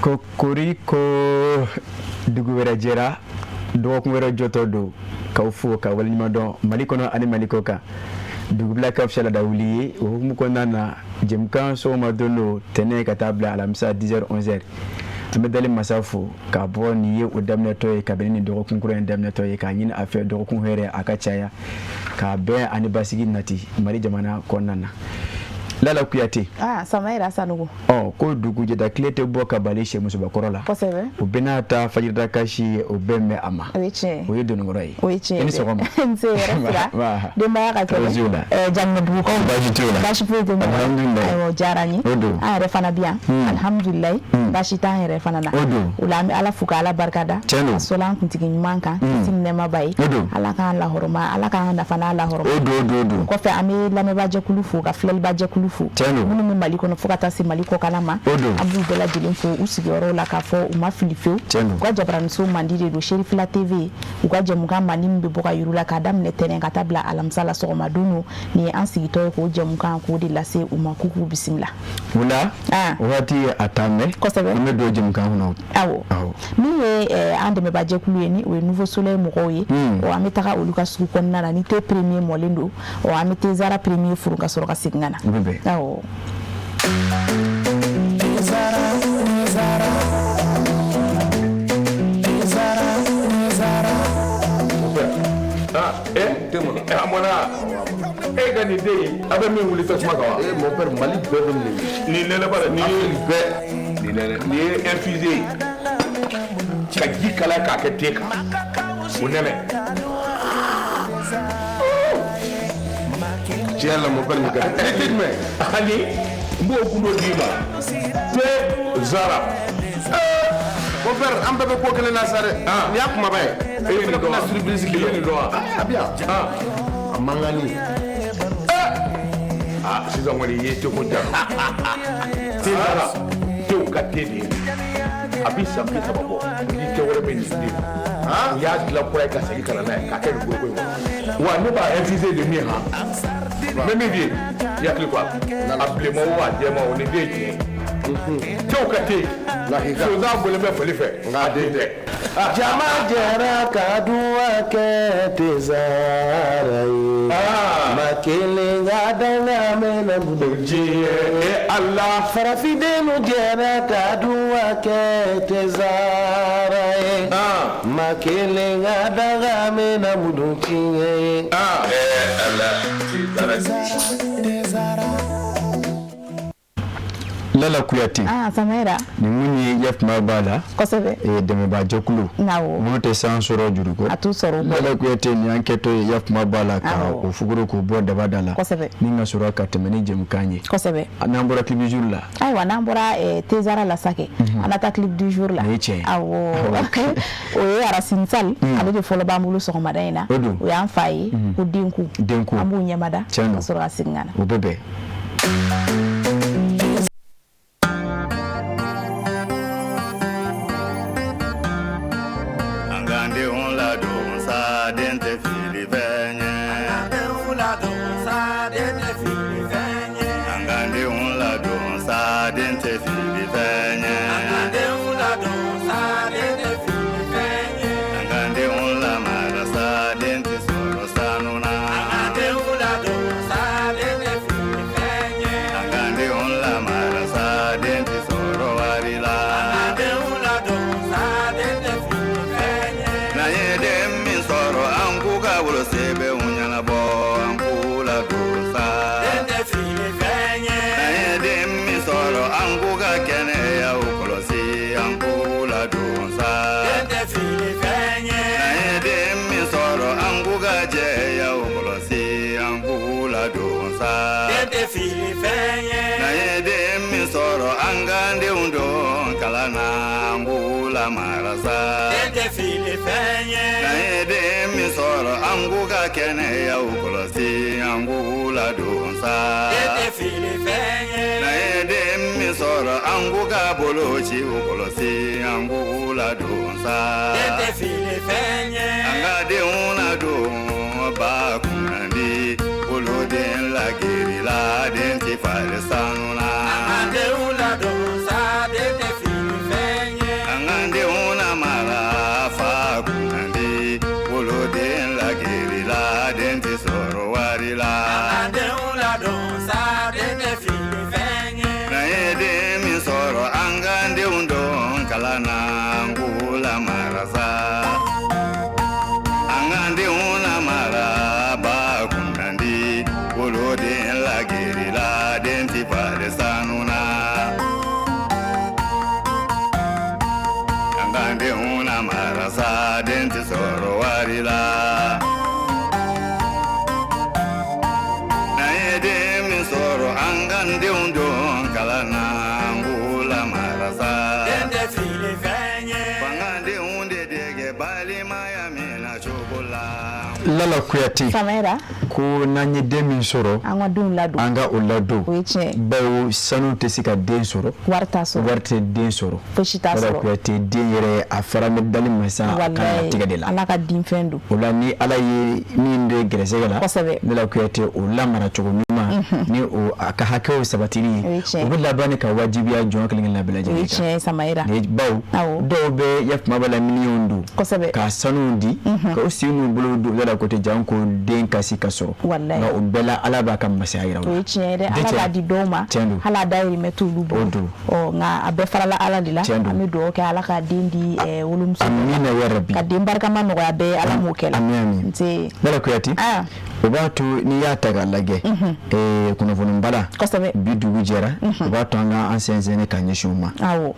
Kokoriko, dugu wɛrɛ jɛra, dɔgɔkun wɛrɛ jɔtɔ don. K'aw fo ka waleɲuman dɔn Mali kɔnɔ ani Mali kɔ kan. Dugubila ka fisa ladawuli ye. O hukumu kɔnɔna na, jɛmukan sɔgɔma don don, tɛnɛ ka taa bila alamisa 10h 11h, an bɛ dali masa fo k'a bɔ nin ye o daminɛtɔ ye, kabini nin dɔgɔkun kura in daminɛtɔ ye, k'a ɲini a fɛ dɔgɔkun hɛrɛ a ka caya, k'a bɛn ani basigi nati Mali jamana kɔnɔna na. Lala Kuyate. Ah, Samayira Sanogo. Ɔ, ko dugujɛda tile tɛ bɔ ka bali sɛmusobakɔrɔ la. Kosɛbɛ. O bɛɛ n'a ta, fajirida kasi o bɛɛ mɛn a ma. O ye tiɲɛ ye. O ye donikɔrɔ ye. O ye tiɲɛ ye. I ni sɔgɔma. N se yɛrɛ sira. Denbaya ka kɛnɛ. Baasi t'u la. Jaminɛbugukaw. Baasi t'u la. Baasi foyi tɛ mɔgɔ la. Alhamdulilayi. Ayiwa, o diyara n ye. O don. An yɛrɛ fana bi yan. Alhamdulilayi. Baasi t'an yɛrɛ fana na. O don. O la, an bɛ Ala fo ka Ala barika da. Tiɲɛ don. Ka sɔli an kuntigi ɲuman kan. Kisi ni nɛɛma b'a ye. O don. Ala k'an lahɔrɔma, Ala k'an nafa n'a lahɔrɔma. O don, o don, o don. Kɔfɛ, an bɛ lamɛnbaajɛkulu fo ka filɛlibaajɛkulu fo. Tiɲɛ don. Minnu bɛ Mali kɔnɔ fo ka taa se Mali kɔkana ma. O don. An b'u bɛɛ lajɛlen fo u sigiyɔrɔw la, k'a fɔ u ma fili fewu. Tiɲɛ don. U ka jabaraniso mandi de don, Serifila TV. U ka jɛmukan mandi min bɛ bɔ ka yir'u la k'a daminɛ tɛnɛn ka taa bila alamisa la sɔgɔma don don, nin ye an sigitɔ ye k'o jɛmukan k'o de lase u ma, k'u k'u bisimila. O la, waati ye a taa mɛn. Kosɛbɛ. An bɛ don jɛmukan kɔnɔ. Awɔ. Awɔ. Min ye an dɛmɛbajɛkulu ye, ni o ye Nouveau Soleil mɔgɔw ye, ɔ, an bɛ taga olu ka sugu kɔnɔna na ni thé premier mɔlen don. Ɔ, an bɛ thé Zara premier furu ka sɔrɔ ka segin ka na. O bɛ bɛn. Awɔ. Ah, eh, a mɔna e ka nin den in, a bɛ min wuli tasuma kan wa? Eh, mon père, Mali bɛɛ bɛ nin. Nin nɛnɛ bara, nin ye bɛɛ. Nin nɛnɛ, nin ye infusé ye ka ji kalaya k'a kɛ te kan, o nɛnɛ. Tiɲɛ la, mon père, nin ka di. Ne tɛ jumɛn? Ani n b'o gundo d'i ma, te Zara. Mon père, an bɛɛ bɛ ko kelen na sa dɛ. Nin y'a kumaba ye. E ye nin dɔn wa? Bɛna surprise I k'i ye la. nin dɔn wa? A bɛ yan. A mankanni. Ah, sisan kɔni i ye teko ja. Te Zara, tew ka te de ye. A bi san 30 bɔ ni te wɛrɛ bɛ nin den. U y'a dilan kura ye ka segin ka na n'a ye k'a kɛ nin foroko in kɔnɔ. Wa ne b'a infusé de min han, n bɛ min f'i ye, i hakili to a la. A bilenman o, a jɛman o, nin den ye tiɲɛ ye. Tew ka te. Lakika. Sonsan bɔlen bɛ fali fɛ, nka a den tɛ. Jama jɛra ka duwa kɛ Tezara ye. Ma kelen ka danga mɛnna bolo. Diɲɛ e Ala. Farafindenw jɛra ka duwa kɛ Tezara ye. Ma kelen ka danga mɛnna bolo tiɲɛ ye. Ala. Lala Kuyate. Ah, Samayira. Nin mun ye, yafuma b'a la. Kosɛbɛ. Dɛmɛbaajɛkulu. Awɔ. Minnu tɛ san sɔrɔ juru kɔ. A t'u sɔrɔ o kɔ. Lala Kuyate, nin y'an kɛtɔ ye, yafuma b'a la, ka Awɔ. o fuguru k'o bɔ daba da la. Kosɛbɛ. Ni ka sɔrɔ ka tɛmɛ ni jɛmukan ye. Kosɛbɛ. N'an bɔra clip du jour la. Ayiwa, n'an bɔra thé Zara la sa kɛ, an na taa clip du jour la. O ye tiɲɛ ye. Awɔ, o ye Racine Sall, ale de fɔlɔ b'an bolo sɔgɔmada in na. O don. O y'an fa ye ko denko. Denko. An b'u ɲɛmada Tiɲɛ don. ka sɔrɔ ka segin ka na. O bɛ bɛn. An k'an denw ladon sa, den tɛ fili fɛn ye. An k'an denw ladon sa, den tɛ fili fɛn ye. An k'an denw lamara sa, den tɛ sɔrɔ sanu na. An k'an denw lamara sa, den tɛ sɔrɔ wari la. N'an ye den min sɔrɔ, an k'u ka wolosɛbɛnw ɲɛnabɔ, an k'u ladon sa. N'an ye den min sɔrɔ, an k'u ka kɛnɛyaw kɔlɔsi, an k'u ladon sa. N'an ye den min sɔrɔ, an k'u ka jɛyaw kɔlɔsi, an k'u ladon sa. N'an ye den min sɔrɔ, an k'an denw don kalan na, an k'u lamara sa. N'an ye den min sɔrɔ, an k'u ka kɛnɛyaw kɔlɔsi, an k'u ladon sa. N'an ye den min sɔrɔ, an k'u ka bolociw kɔlɔsi, an k'u ladon sa. An ka denw ladon ba kunnandi, woloden lagirila, den tɛ falen sanu na. k'an denw ladon sa den tɛ fili fɛn ye. N'an ye den min sɔrɔ an k'an denw don kalan na an k'u lamara sa. An k'an denw lamara ba kunnandi woloden lagirila den ti falen sanu na. An k'an denw lamara sa den ti sɔrɔ wari la. N'an ye den min sɔrɔ an k'an denw don kalan na an k'u lamara sa. Den tɛ fili fɛn ye. F'an denw de dege balimaya min na cogo la. Lala Kuyate. Samara. Ko n'an ye den min sɔrɔ, an ka denw ladon, an ka o ladon. O ye tiɲɛ. Bawo sanu tɛ se ka den sɔrɔ, wari t'a sɔrɔ, wari tɛ den sɔrɔ, fosi t'a Lala sɔrɔ. Kuyate, den yɛrɛ a fara bɛ dali masa a kan latigɛ de la. Ala ka den fɛn don. O la ni Ala ye min de gɛrɛsɛgɛ la, kosɛbɛ, Lala Kuyate, o lamara cogo ɲuman ni o a ka hakɛw sabatili O ye ye, tiɲɛ. o bɛ laban ni ka wajibiya jɔn kelen kelenna bɛɛ O ye lajɛlen kan. tiɲɛ ye Samayira. Ni bawo dɔw bɛ yafama b'a la miliyɔn don, kosɛbɛ, ka sanu di ka o sen n'u bolo don Lala Kuyate, janko den kasi ka sɔrɔ. Walayi. Nka o bɛɛ la Ala b'a ka masaya yira u O la. ye tiɲɛ ye dɛ. Den Ala cɛ. b'a di dɔw ma, Tiɲɛ don. hali a dahirimɛ t'olu bolo. O don. Ɔ nka a bɛɛ farala Ala de la. Tiɲɛ don. An bɛ dugawu kɛ Ala ka den di wolomuso ma. Amina ya rabi. Ka den barikama nɔgɔya bɛɛ ye, Ala m'o kɛ la. Ami ami. Nse. Lala Kuyate, Ah. o b'a to n'i y'a ta k'a lajɛ, kunnafoni bala, kosɛbɛ, bi dugu jɛra, o b'a to an ka an sɛnsɛn ka ɲɛsin u ma. Awɔ,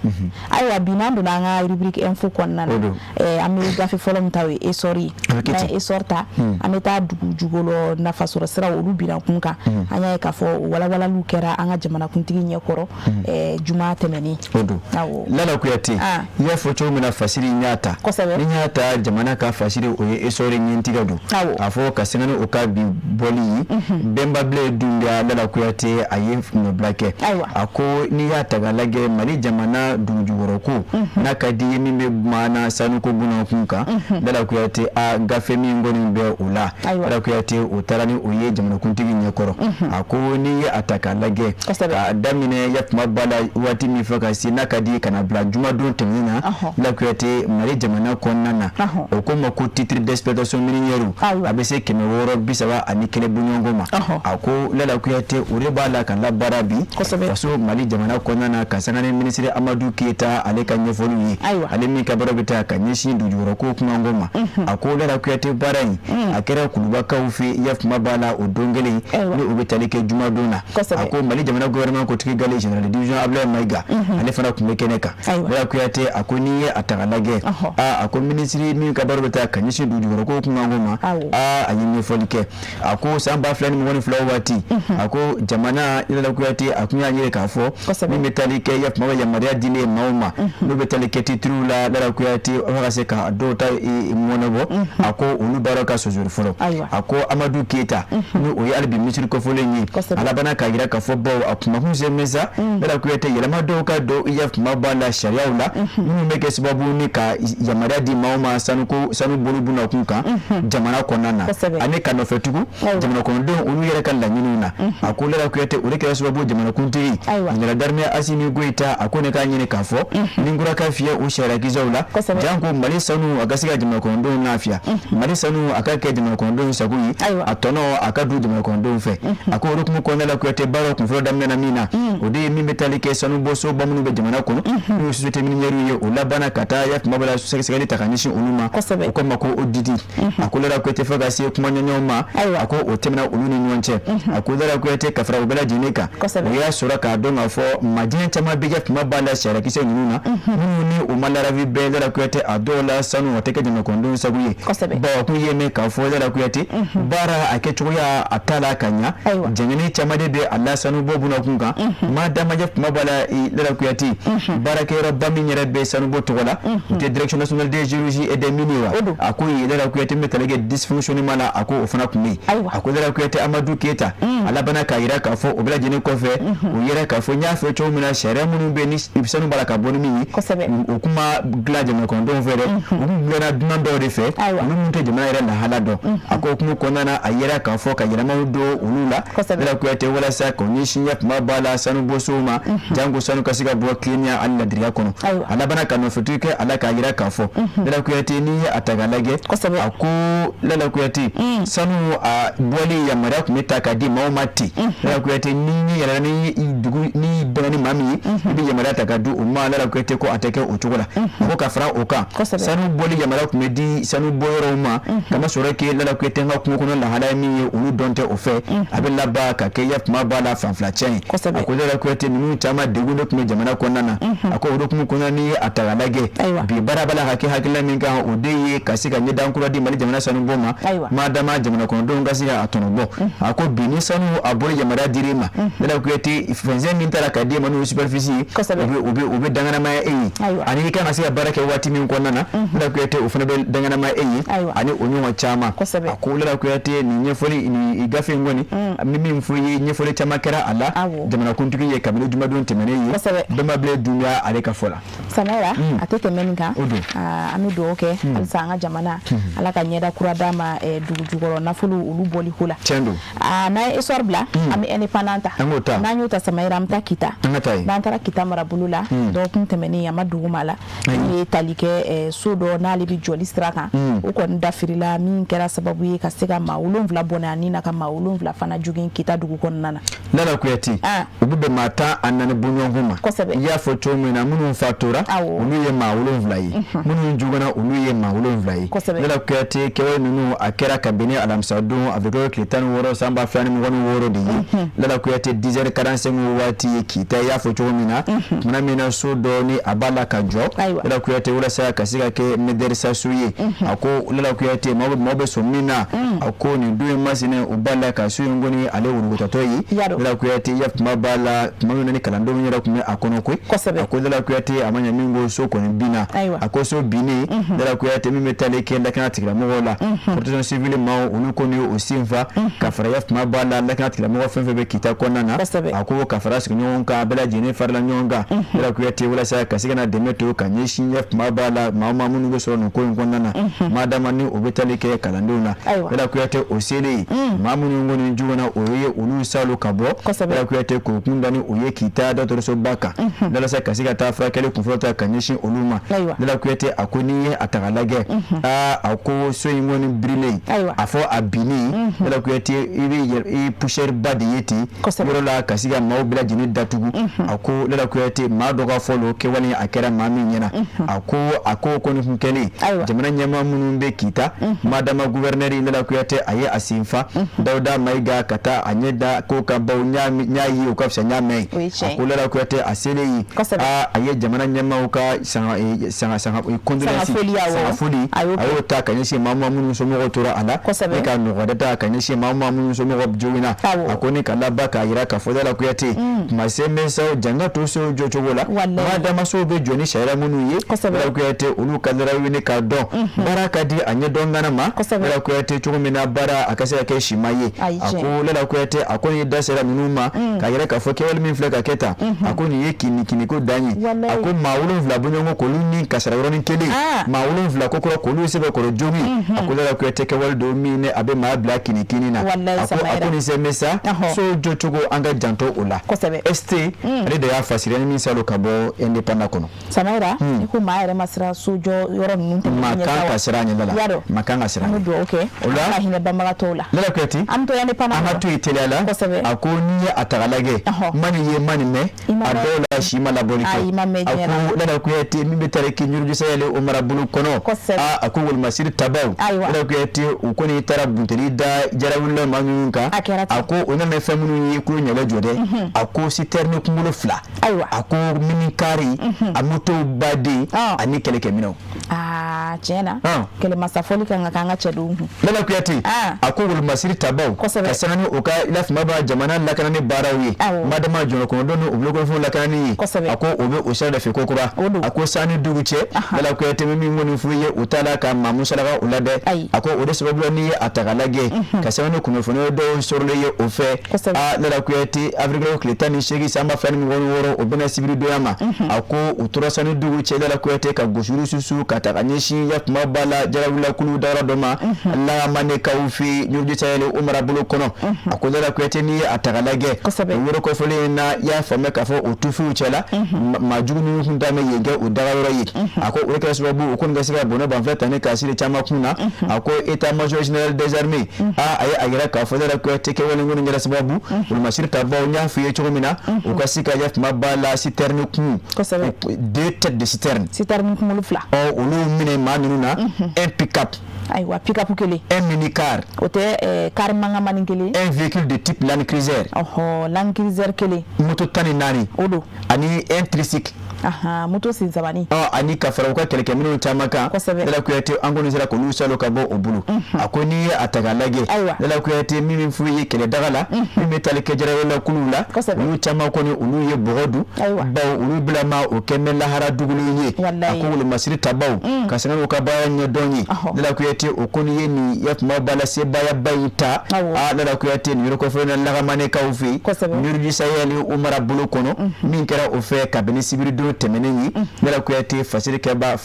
ayiwa, bi n'an donna an ka rubrique info kɔnɔna na, O don. An bɛ gafe fɔlɔ min ta, o ye essor ye. A bɛ kɛ N'an ten. ye essor ta, an bɛ taa dugu jukɔrɔ nafasɔrɔ siraw olu binna kun kan. An y'a ye k'a fɔ o walawalaliw kɛra an ka jamanakuntigi ɲɛkɔrɔ juma tɛmɛnen. O don. Awɔ. Lala Kuyate, Ah. i y'a fɔ cogo min na, fasiri n y'a ta, Kosɛbɛ. ni n y'a ta jamana ka fasiri, o ye essor ɲɛtigɛ don. Awɔ. K'a fɔ ka sanga ni o ka bi bɔli ye, Bɛnba Bilen Dunbiya, Lala Kuyate, a ye nɔbila kɛ. Ayiwa. A ko n'i y'a ta k'a lajɛ, Mali jamana dugujukɔrɔ ko n'a ka di ye min bɛ maana sanuko bunakun kan, Lala Kuyate, a gafe min kɔni bɛ o la, Ayiwa. Lala Kuyate, o taara ni o ye jamanakuntigi ɲɛkɔrɔ. A ko n'i ye a ta k'a lajɛ, Kosɛbɛ. k'a daminɛ yakuma ba la waati min fɛ ka se n'a ka di ka na bila jumadon tɛmɛnen na, Lala Kuyate, Mali jamana kɔnɔna na, Ɔhɔ. o ko ma ko titre d'exploitation minière, Ayiwa. a bɛ se 631 bɔɲɔgɔnko ma. Ɔhɔ. A ko Lala Kuyate, o de b'a la ka labaara bi Kosɛbɛ. faso Mali jamana kɔnɔna na, ka sanga ni minisiri Amadu Keyita ale ka ɲɛfɔliw ye, Ayiwa. ale min ka baara bɛ taa ka ɲɛsin dugujukɔrɔ ko kumanko ma. A ko Lala Kuyate, baara in a kɛra Kulubakaw fɛ yakuma b'a la o don kelen Ayiwa. ni o bɛ tali kɛ jumadon na. Kosɛbɛ. A ko Mali jamana gouvernement kotigi gale général de division Abdoulaye Mayiga, ale fana tun bɛ kɛnɛ kan. Ayiwa. Lala Kuyate, a ko n'i ye a ta k'a lajɛ, Ɔhɔ. a ko minisiri min ka baara bɛ taa ka ɲɛsin dugujukɔrɔ ko kumanko ma, Awɔ. a ye ɲɛfɔli kɛ. A ko san 2022 waati, a ko jamana, Lala Kuyate, a tun y'a ɲini k'a fɔ Kosɛbɛ. min bɛ tali kɛ yakuma bɛ yamaruya dilen maaw ma n'o bɛ tali kɛ titiriw la, Lala Kuyate, a ka se ka dɔw ta mɔnɛbɔ, a ko olu baara ka sosori fɔlɔ. Ayiwa. A ko Amadu Keyita, ni o ye hali bi minisiri kofɔlen ye, Kosɛbɛ. a labanna k'a jira k'a fɔ bawo a kumakun sen bɛ sa, Lala Kuyate, yɛlɛma dɔw ka don yakuma b'a la sariyaw la minnu bɛ kɛ sababu ni ka yamaruya di maaw ma sanuko sanu bolo bunakun kan jamana kɔnɔna na, Kosɛbɛ. ani ka nɔfɛ tugun Ayiwa. jamana kɔnɔdenw olu yɛrɛ ka laɲiniw na. A ko Lala Kuyate, o de kɛra sababu jamanakuntigi Ayiwa. général d'armée Asimi Goyita, a ko ne k'a ɲini k'a fɔ ni kura ka fiyɛ o sariyakisɛw la, Kosɛbɛ. janko Mali sanu a ka se ka jamana kɔnɔdenw lafiya, Mali sanu a ka kɛ jamana kɔnɔdenw sago ye, Ayiwa. a tɔnɔ a ka dun jamana kɔnɔdenw fɛ. A ko o hukumu kɔnɔna la, Kuyate, baaraw kunfɔlɔ daminɛna min na, o de ye min bɛ tali kɛ sanubɔsoba minnu bɛ jamana kɔnɔ n'o ye société minière ye, o labanna ka taa yakuma bala sɛgɛsɛgɛli ta ka ɲɛsin olu ma. Kosɛbɛ. O ko ma ko audit. A ko Lala Kuyate, fo ka se kumaɲɔgɔnw ma, Ayiwa. a ko o tɛmɛna olu ni ɲɔgɔn cɛ. A ko Lala Kuyate, ka fara o bɛɛ lajɛlen kan, Kosɛbɛ. o y'a sɔrɔ k'a dɔn k'a fɔ majɛ caman bɛ kɛ kuma b'a la sariyakisɛ ninnu na minnu ni o ma larabi bɛɛ, Lala Kuyate, a dɔw la sanu o tɛ kɛ jamana kɔnɔdenw sago ye. Kosɛbɛ. Bawo a kun ye min k'a fɔ, Lala Kuyate, baara a kɛcogoya a t'a la ka ɲa, Ayiwa. jɛngɛni caman de bɛ a la sanubɔ bunakun kan. Maa damajɛ kuma b'a la Lala Kuyate, baarakɛyɔrɔba min yɛrɛ bɛ sanubɔ tɔgɔ la, o tɛ direction nationale des géologies et des mines ye wa? O don. A ko yen, Lala Kuyate, min bɛ tali kɛ dysfonctionnement la, a ko o fana tun bɛ yen. Ayiwa. A ko Lala Kuyate, Amadu Keyita a labanna k'a jira k'a fɔ o bɛɛ lajɛlen kɔfɛ, o yɛrɛ k'a fɔ n y'a fɔ cogo min na, sariya minnu bɛ yen ni sanu b'a la ka bɔ ni min ye, Kosɛbɛ. o kuma dilan jamana kɔnɔdenw fɛ dɛ, o kun dilanna dunan dɔw de fɛ, Ayiwa. olu minnu tɛ jamana yɛrɛ lahala dɔn. A ko hukumu kɔnɔna na, a yɛrɛ k'a fɔ ka yɛlɛmaw don olu la, Kosɛbɛ. Lala Kuyate, walasa k'o ɲɛsin yakuma b'a la sanubɔsow ma, janko sanu ka se ka bɔ tilennenya ani ladiriya kɔnɔ. Ayiwa. A labanna ka nɔfɛtigi kɛ a la k'a jira k'a fɔ, Lala Kuyate, n'i ye a ta k'a lajɛ, Kosɛbɛ. a ko Lala Kuyate, sanu a bɔli yamaruya tun bɛ ta ka di maaw ma ten. Lala Kuyate, ni yɛrɛ ni dugu ni bɛnna ni maa min ye, i bɛ yamaruya ta ka di o ma. Lala Kuyate ko a tɛ kɛ o cogo la. A ko ka fara o kan, sanu bɔli yamaruya tun bɛ di sanu bɔyɔrɔw ma, kamasɔrɔ ke Lala Kuyate n ka kungo kɔnɔ lahala ye min ye, olu dɔn tɛ o fɛ. A bɛ laban ka kɛ ya kuma b'a la fanfila cɛ ye. A ko Lala Kuyate, ninnu caman degun de tun bɛ jamana kɔnɔna na. A ko o hukumu kɔnɔna, ni ye a ta k'a lajɛ bi, baara b'a la ka kɛ hakilina min kan, o de ye ka se ka ɲɛdan kura di Mali jamana sanubɔ ma, madama jamana kɔnɔdenw ka se ka a tɔnɔ bɔ. A ko bi, ni sanu a bɔli yamaruya dir'i ma, Lala Kuyate, fɛnsɛn min taara ka d'e ma, n'o ye superficie ye, o bɛ danganamaya e ye, ani i kan ka se ka baara kɛ waati min kɔnɔna na, Lala Kuyate, o fana bɛ danganamaya e ye, ani o ɲɔgɔn caman. A ko Lala Kuyate, nin ɲɛfɔli nin gafe in kɔni, an bɛ min fɔ i ye, ɲɛfɔli caman kɛra a la jamanakuntigi ye kabini jumadon tɛmɛnen ye. Bɛnbabilen Dunbiya ale ka fɔ la. Samara, a tɛ tɛmɛ nin kan. An bɛ dugawu kɛ halisa an ka jamana, Ala ka ɲɛda kura d'a ma dugu jukɔrɔ nafolo olu bɔli ko la. Tiɲɛ don. N'an ye Essor bila, an bɛ Indépendant ta. An k'o ta. N'an y'o ta, Samayira, an bɛ taa Kita. An ka taa yen. N'an taara Kita marabolo la, dɔgɔkun tɛmɛnen, a ma dugu ma la, min ye tali kɛ so dɔ n'ale bɛ jɔli sira kan, o kɔni dafirila, min kɛra sababu ye ka se ka maa 7 bɔnɛ a ni na, ka maa 7 fana jogin Kita dugu kɔnɔna na. Lala Kuyate, u bɛ bɛn maa 14 bɔɲɔgɔnko ma. I y'a fɔ cogo min na, minnu fatura, olu ye maa 7 ye, minnu joginna, olu ye maa 7 ye. Lala Kuyate, kɛwale ninnu a kɛra kabini alamisa don, a bɛ kɛ tile 16 san 2026 de ye. Lala Kuyate, 10h45 waati ye Kita, i y'a fɔ cogo min na, tumana min na so dɔ ni a b'a la ka jɔ, Lala Kuyate, walasa ka se ka kɛ medersa so ye. A ko Lala Kuyate, maaw bɛ sɔn min na, a ko nin don in masinɛ, u b'a la ka so in kɔni ale wurukutatɔ ye. Lala Kuyate, ya tuma b'a la tuma min na ni kalandenw yɛrɛ tun bɛ a kɔnɔ koyi. A ko Lala Kuyate, a ma ɲɛ min ko so kɔni binna. A ko so binnen, Lala Kuyate, min bɛ taali kɛ lakana tigilamɔgɔw la, protection civile maaw, olu kɔni o senfa ka fara ya tuma b'a la lakana tigilamɔgɔ fɛn fɛn bɛ Kita kɔnɔna na. A ko ka fara sigiɲɔgɔn kan, bɛɛ lajɛlen farala ɲɔgɔn kan, Lala Kuyate, walasa ka se ka na dɛmɛ to ka ɲɛsin ya tuma b'a la maa maa minnu bɛ sɔrɔ nin ko in kɔnɔna na, madama ni o bɛ taali kɛ kalandenw na. Lala Kuyate, o selen, maa minnu kɔni joginna, o ye olu salo ka bɔ, Lala Kuyate, k'o kun da ni o ye Kita dɔgɔtɔrɔsoba kan, walasa ka se ka taa furakɛli kunfɔlɔ ta ka ɲɛsin olu ma. Lala Kuyate, a ko n'i ye a ta k'a lajɛ, aa, a ko so in kɔni birilen, a fɔ a binnen, Lala Kuyate, i bɛ i poussière ba de ye ten yɔrɔ la ka se ka maaw bɛɛ lajɛlen datugu. A ko Lala Kuyate, maa dɔ ka fɔ lo, kɛwale a kɛra maa min ɲɛna, a ko kɔni kun kɛlen, jamana ɲɛmaa minnu bɛ Kita, madama gouverneur Lala Kuyate, a ye a senfa Dawuda Mayiga ka taa a ɲɛ da ko kan, bawo n y'a ye o ka fisa n y'a mɛn. A ko Lala Kuyate, a selen yen, a ye jamana ɲɛmaaw ka sanga sanga sanga condoléance, sangafoli, a y'o ta ka ɲɛsin maa minnu somɔgɔw tora a la, ne ka nɔgɔya ta ka ɲɛsin maa minnu somɔgɔw joginna. A ko ni ka laban k'a jira k'a fɔ Lala Kuyate, kuma se bɛ sa janga to so jɔcogo la, madama sow bɛ jɔ ni sariya minnu ye, Lala Kuyate, olu ka wele k'a dɔn baara ka di a ɲɛdɔn ŋana ma, Lala Kuyate, cogo min na baara a ka se ka kɛ sima ye. A ko Lala Kuyate, a ko ni da sera ninnu ma k'a yɛrɛ k'a fɔ kɛwale min filɛ ka kɛ tan, a ko nin ye kini kiniko dan ye. A ko maa 7 bɔɲɔgɔnko k'olu ni kasara yɔrɔnin kelen, maa 7 ko kura k'olu sɛbɛkɔrɔ jogin, a ko Lala Kuyate, kɛwale don min a bɛ maa bila kini kini na. A ko nin sɛbɛn bɛ sa so jɔcogo, an ka janto o la. ST ale de y'a fasiri ni min salo ka bɔ Indépendant kɔnɔ. Samayira, i ko maa yɛrɛ ma siran sojɔ yɔrɔ ninnu. Maa kan ka siran a ɲɛda la, maa kan ka siran. An bɛ dugawu kɛ, o la ka hinɛ banbagatɔw la. Lala Kuyate, an bɛ to Indépendant. An ka to yen teliya la. A ko n'i ye a ta k'a lajɛ, ma nin ye, ma nin mɛn, a dɔw la si ma labɔli kɛ. A ko Lala Kuyate, min bɛ taari kɛ Ɲuruju Sayɛli o marabolo kɔnɔ, a ko wolomasiri tabaw, Lala Kuyate, u kɔni taara bunteni da jarawulila maa minnu kan. A ko o nana fɛn minnu ye kulo ɲɛlɛ jɔ dɛ. A ko citerne kunkolo 2, a ko minicar, a moto baden ani kɛlɛkɛminɛnw. Aa, tiɲɛ na, kɛlɛmasa fɔli kan ka k'an ka cɛdenw kun. Lala Kuyate, a ko wolomasiri tabaw ka sanga ni u ka lafimaba jamana lakanani baaraw ye, madama jamana kɔnɔdenw ni u bolokɔnɔfɛnw lakanani ye, a ko o bɛ o sira de fɛ kokura. A ko san ni dugu cɛ, Lala Kuyate, min kɔni f'u ye, u t'a la ka maa musalaka o la dɛ. A ko o de sababu la, n'i ye a ta k'a lajɛ, ka sanga ni kunnafoni dɔw sɔrɔlen ye o fɛ, aa, Lala Kuyate, avril tile 18 san 2026, o bɛna sibiridonya ma. A ko u tora san ni dugu cɛ, Lala Kuyate, ka gosili susu ka taga ɲɛsin ya kuma ba la jarawula kulu dayɔrɔ dɔ ma Lamanekaw fɛ Ɲuruju Sayɛli o marabolo kɔnɔ. A ko Lala Kuyate, n'i ye a ta k'a lajɛ, o yɔrɔ kɔfɛlen in na, i y'a faamuya k'a fɔ o tufiw cɛla, maa jugu minnu tun ta bɛ yen kɛ o dagayɔrɔ ye. A ko o de kɛra sababu u kɔni ka se ka bɔnɛ banfɛ ta ni k'a siri caman kun na. A ko état major général des des armées a ye a yira k'a fɔ Lala Kuyate kɛwale kɔni kɛra sababu wolomasiri tabaw, n y'a f'i ye cogo min na, u ka se ka yafama ba la citerne kun, deux têtes de citerne, citerne kunkolo fila, ɔ olu minɛ maa ninnu na, un pick-up, ayiwa pick-up kelen, un mini-car, o tɛ car mangamani kelen, un véhicule de type Land Cruiser, ɔhɔ Land Cruiser kelen, moto 14, o don, ani un tricycle, moto sen sabani, ɔ ani ka fara u ka kɛlɛkɛminɛnw caman kan. Lala Kuyate an kɔni sera k'olu salo ka bɔ o bolo. A ko n'i ye a ta k'a lajɛ, Lala Kuyate min f'u ye kɛlɛdaga la, min bɛ tali kɛ jarayɔrɔlakuluw la, olu caman kɔni olu ye bɔgɔ dun, bawo olu bila ma o kɛ mɛ lahara dugulen ye. A ko wolomasiri tabaw ka sanga n'u ka baara ɲɛdɔn ye, Lala Kuyate o kɔni ye nin yafama ba la sebaayaba in ta. Lala Kuyate nin yɔrɔ kɔfɛ na Lagamanekaw fɛ yen, Nurudi Sahel o mara bolo kɔnɔ, min kɛra o fɛ kabini sibiridon tɛmɛnen ye. Lala Kuyate fasiri kɛba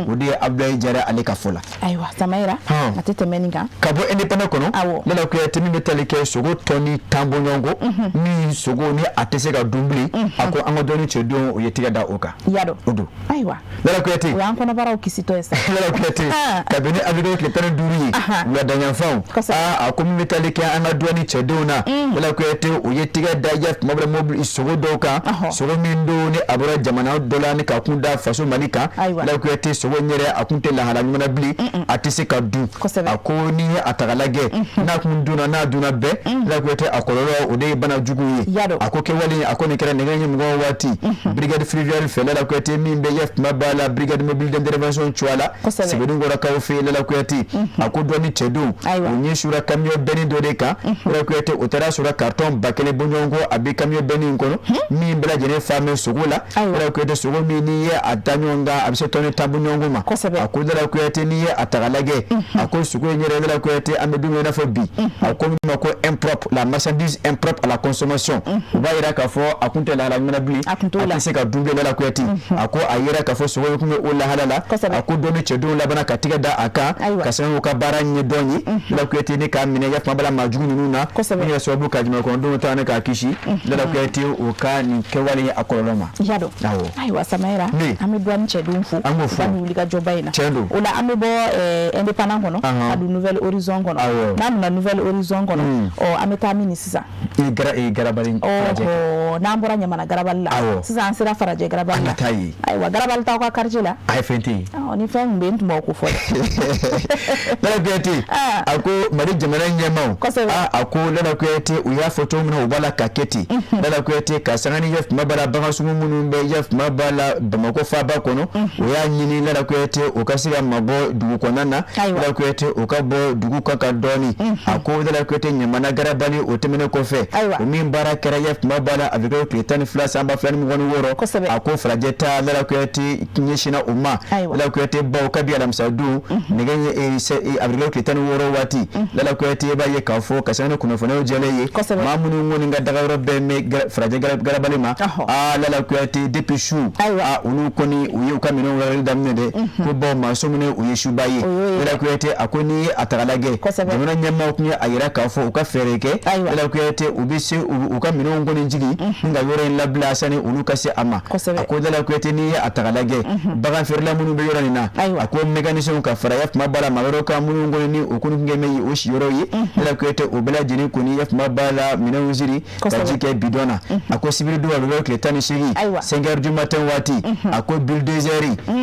o de ye Abdoulaye Jara ale ka fɔ la. Ayiwa Samayira, a tɛ tɛmɛ nin kan. Ka bɔ Indépendant kɔnɔ, Lala Kuyate min bɛ tali kɛ sogo tɔni 10 bɔɲɔgɔnko, min sogo ni a tɛ se ka dun bilen, a ko an ka dɔnni cɛdenw o ye tigɛ da o kan. Yadɔ o don. Ayiwa Lala Kuyate o y'an kɔnɔbaraw kisitɔ ye sa. Lala Kuyate kabini avril tile 15 ye wuladayanfanw, a ko min bɛ tali kɛ an ka dɔnni cɛdenw na, Lala Kuyate o ye tigɛ da yafama bɛ mobili sogo dɔw kan, sogo min don ni a bɔra jamana dɔ la ni ka kun da faso Mali kan. Lala Kuyate sogo in yɛrɛ a kun tɛ lahala ɲuman na bilen, a tɛ se ka dun. A ko n'i ye a ta k'a lajɛ, n'a kun dunna n'a dunna bɛɛ, Lala Kuyate a kɔlɔlɔ o de ye bana jugu ye. A ko kɛwale a ko nin kɛra nɛgɛ ɲɛ 20 waati brigade fluviale fɛ, Lala Kuyate min bɛ yafama ba la brigade mobile d'intervention cogoya la Sebenikɔrɔkaw fɛ yen. Lala Kuyate a ko dɔnni cɛdenw o ɲɛsura camion bɛnni dɔ de kan. Lala Kuyate o taara sɔrɔ carton 1000 bɔɲɔgɔnko a bɛ camion bɛnni in kɔnɔ, min bɛɛ lajɛlen fa bɛ sogo la. Lala Kuyate sogo min n'i ye a da ɲɔgɔn kan a bɛ se tɔni 10 bɔɲɔgɔnko ma. A ko Lala Kuyate n'i ye a ta k'a lajɛ, a ko sogo in yɛrɛ Lala Kuyate an bɛ don min na i n'a fɔ bi, a ko min ma ko impropre, la marchandise impropre à la consommation, o b'a yira k'a fɔ a kun tɛ lahala ɲuman na bilen, a tɛ se ka dun bilen. Lala Kuyate a ko a yira k'a fɔ sogo in kun bɛ o lahala la. A ko dɔnni cɛdenw labanna ka tigɛ da a kan ka sanga u ka baara ɲɛdɔn ye. Lala Kuyate ne k'a minɛ yafama bala maa jugu ninnu na, min yɛrɛ sababu ka jamanakɔnɔdenw ta ne k'a kisi Lala Kuyate o ka nin kɛwale a kɔlɔlɔ ma. Yadɔ. Ayiwa Samayira, an bɛ dɔnni cɛdenw fo, an b'o fo ka wuli ka jɔba in na. Tiɲɛ don. O la an bɛ bɔ Indépendant kɔnɔ ka don Nouvel Horizon kɔnɔ. N'an donna Nouvel Horizon kɔnɔ, ɔ an bɛ taa min sisan? Garabali. Ɔhɔ, n'an bɔra Ɲamana garabali la, sisan an sera Farajɛ garabali la. An ka taa yen. Ayiwa garabali t'aw ka quartier la? A ye fɛn tɛ yen. Ni fɛn kun bɛ yen n tun b'aw ko fɔ dɛ. Lala Kuyate a ko Mali jamana ɲɛmaaw, a ko Lala Kuyate u y'a fɔ cogo min na u b'a la ka kɛ ten. Lala Kuyate ka sanga ni yafama b'a la bagan sugu minnu bɛ yafama b'a la Bamakɔ faaba kɔnɔ, o y'a ɲini Lala Kuyate o ka se ka mabɔ dugu kɔnɔna na, Lala Kuyate o ka bɔ dugu kan ka dɔɔni. A ko Lala Kuyate Ɲamana garabali o tɛmɛnen kɔfɛ, o min baara kɛra yafama b'a la avril tile 12 san 2026, a ko Farajɛ ta Lala Kuyate ɲɛsinna o ma. Lala Kuyate baw kabi alamisa don nɛgɛ ɲɛ avril tile 16 waati, Lala Kuyate b'a ye k'a fɔ ka sanga ni kunnafoniyaw jɛlen ye, maa minnu kɔni ka dagayɔrɔ bɛɛ mɛ Farajɛ garabali ma, Lala Kuyate depuis su olu kɔni u ye u ka minɛnw wɛrɛ daminɛ dɛ, ko bawo maa sɔminen o ye suba ye. Lala Kuyate a ko n'i ye a ta k'a lajɛ, jamana ɲɛmaaw tun ye a yira k'a fɔ u ka fɛɛrɛ kɛ, Lala Kuyate u bɛ se u ka minɛnw kɔni jigin ni ka yɔrɔ in labila sani olu ka se a ma. A ko Lala Kuyate n'i ye a ta k'a lajɛ, bagan feerela minnu bɛ yɔrɔ nin na, a ko mécanicien ka fara yafama b'a la maa wɛrɛw kan minnu kɔni ni o kɔni tun kɛ mɛ o siyɔrɔ ye, Lala Kuyate o bɛɛ lajɛlen kɔni yafama b'a la minɛnw siri ka ji kɛ bidɔn na. A ko sibiri don avril tile 18 5 heures du matin waati, a ko bulldozer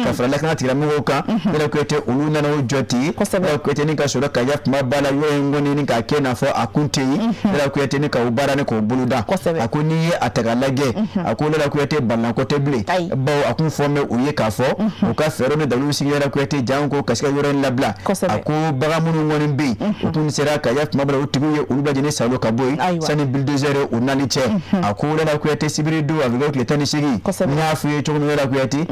ka fara lakana tigilamɔgɔw kan, Lala Kuyate olu nana o jɔ ten, Lala Kuyate ni ka sɔrɔ ka yafama b'a la yɔrɔ in kɔni ni k'a kɛ n'a fɔ a kun tɛ yen, Lala Kuyate ni ka o baara ni k'o boloda. A ko n'i ye a ta k'a lajɛ, a ko Lala Kuyate balako tɛ bilen, bawo a kun fɔ mɛ u ye k'a fɔ u ka fɛɛrɛw ni daliluw sigi Lala Kuyate janko ka se ka yɔrɔ in labila. A ko bagan minnu kɔni bɛ yen, u kun sera ka yafama b'a la o tigiw ye olu bɛɛ lajɛlen salo ka bɔ yen sani bulldozer o nali cɛ. A ko Lala Kuyate sibiri don avril tile 18, n y'a f'i ye cogo min Lala Kuyate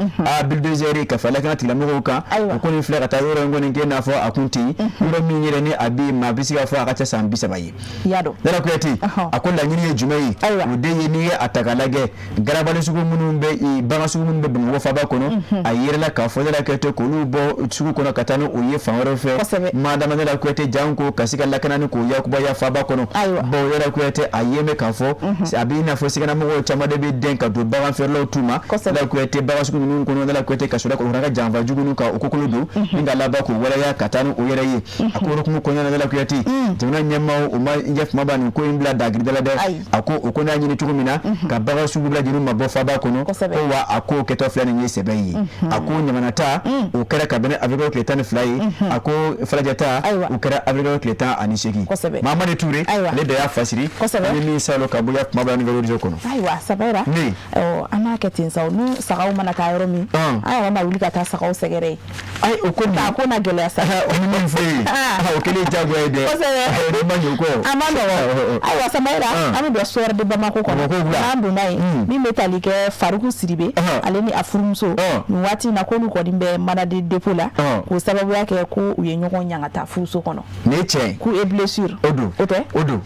bulldozer ka fara lakana tigilamɔgɔw kan, o kɔni filɛ ka taa yɔrɔ in kɔni kɛ n'a fɔ a kun tɛ yen, yɔrɔ min yɛrɛ ni a bɛ maa bɛ se k'a fɔ a ka ca san 30 ye. Lala Kuyate a ko laɲini ye jumɛn ye? O de ye n'i ye a ta k'a lajɛ, garabali sugu minnu bɛ bagan sugu minnu bɛ Bamakɔ faaba kɔnɔ, a yɛrɛ la k'a fɔ Lala Kuyate k'olu bɔ sugu kɔnɔ ka taa taa ni o ye fan wɛrɛ fɛ, madama Lala Kuyate, janko ka se ka lakana ni k'o yakubaya faaba kɔnɔ. Bawo Lala Kuyate, a ye mɛn k'a fɔ a b'i n'a fɔ siganamɔgɔw caman de bɛ den ka don bagan feerelaw tu ma, Lala Kuyate, bagan sugu ninnu kɔnɔ. Lala Kuyate, ka sɔrɔ k'o ka janfa jugu ka o kokolo don ni ka laban k'o waleya ka taa ni o yɛrɛ ye. A ko hukumu kɔnɔna na, Lala Kuyate, jamana ɲɛmaaw, u ma ɲɛ kumaba nin ko in bila dagirida la dɛ. A ko o ko n'a ɲini cogo min na ka bagan sugu bɛɛ lajɛlen ma bɔ faaba kɔnɔ, ko wa a ko kɛtɔ filɛ nin ye sɛbɛ ye. A ko ɲamanata, o kɛra ka bɛn ni avril tile 12 ye. A ko falajɛta, o kɛra avril tile 18. Mamadi Ture, ale de y'a fasiri ni min salo ka bɔ kumaba ni réseau kɔnɔ. Ayiwa Samayira, an n'a kɛ ten sa, ni sagaw mana taa yɔrɔ min, an yɛrɛ na wuli ka taa sagaw sɛgɛrɛ. Ayi, o ko nin ko na gɛlɛya sa. O ni min fɛ yen, o kɛlen diyagoya ye dɛ. Kosɛbɛ, o ma ɲɛ o kɔ. A ma nɔgɔn. Ayiwa Samayira, an bɛ don soir de Bamako kɔnɔ. N'an donna yen, min bɛ tali kɛ Faruku Sidibe, ale ni a furumuso, nin waati in na, k'olu kɔni bɛ mandat de dépôt la, k'o sababuya kɛ ko u ye ɲɔgɔn ɲangata furuso kɔnɔ. Nin ye tiɲɛ ye. Coup et blessure. O don. O tɛ. O don.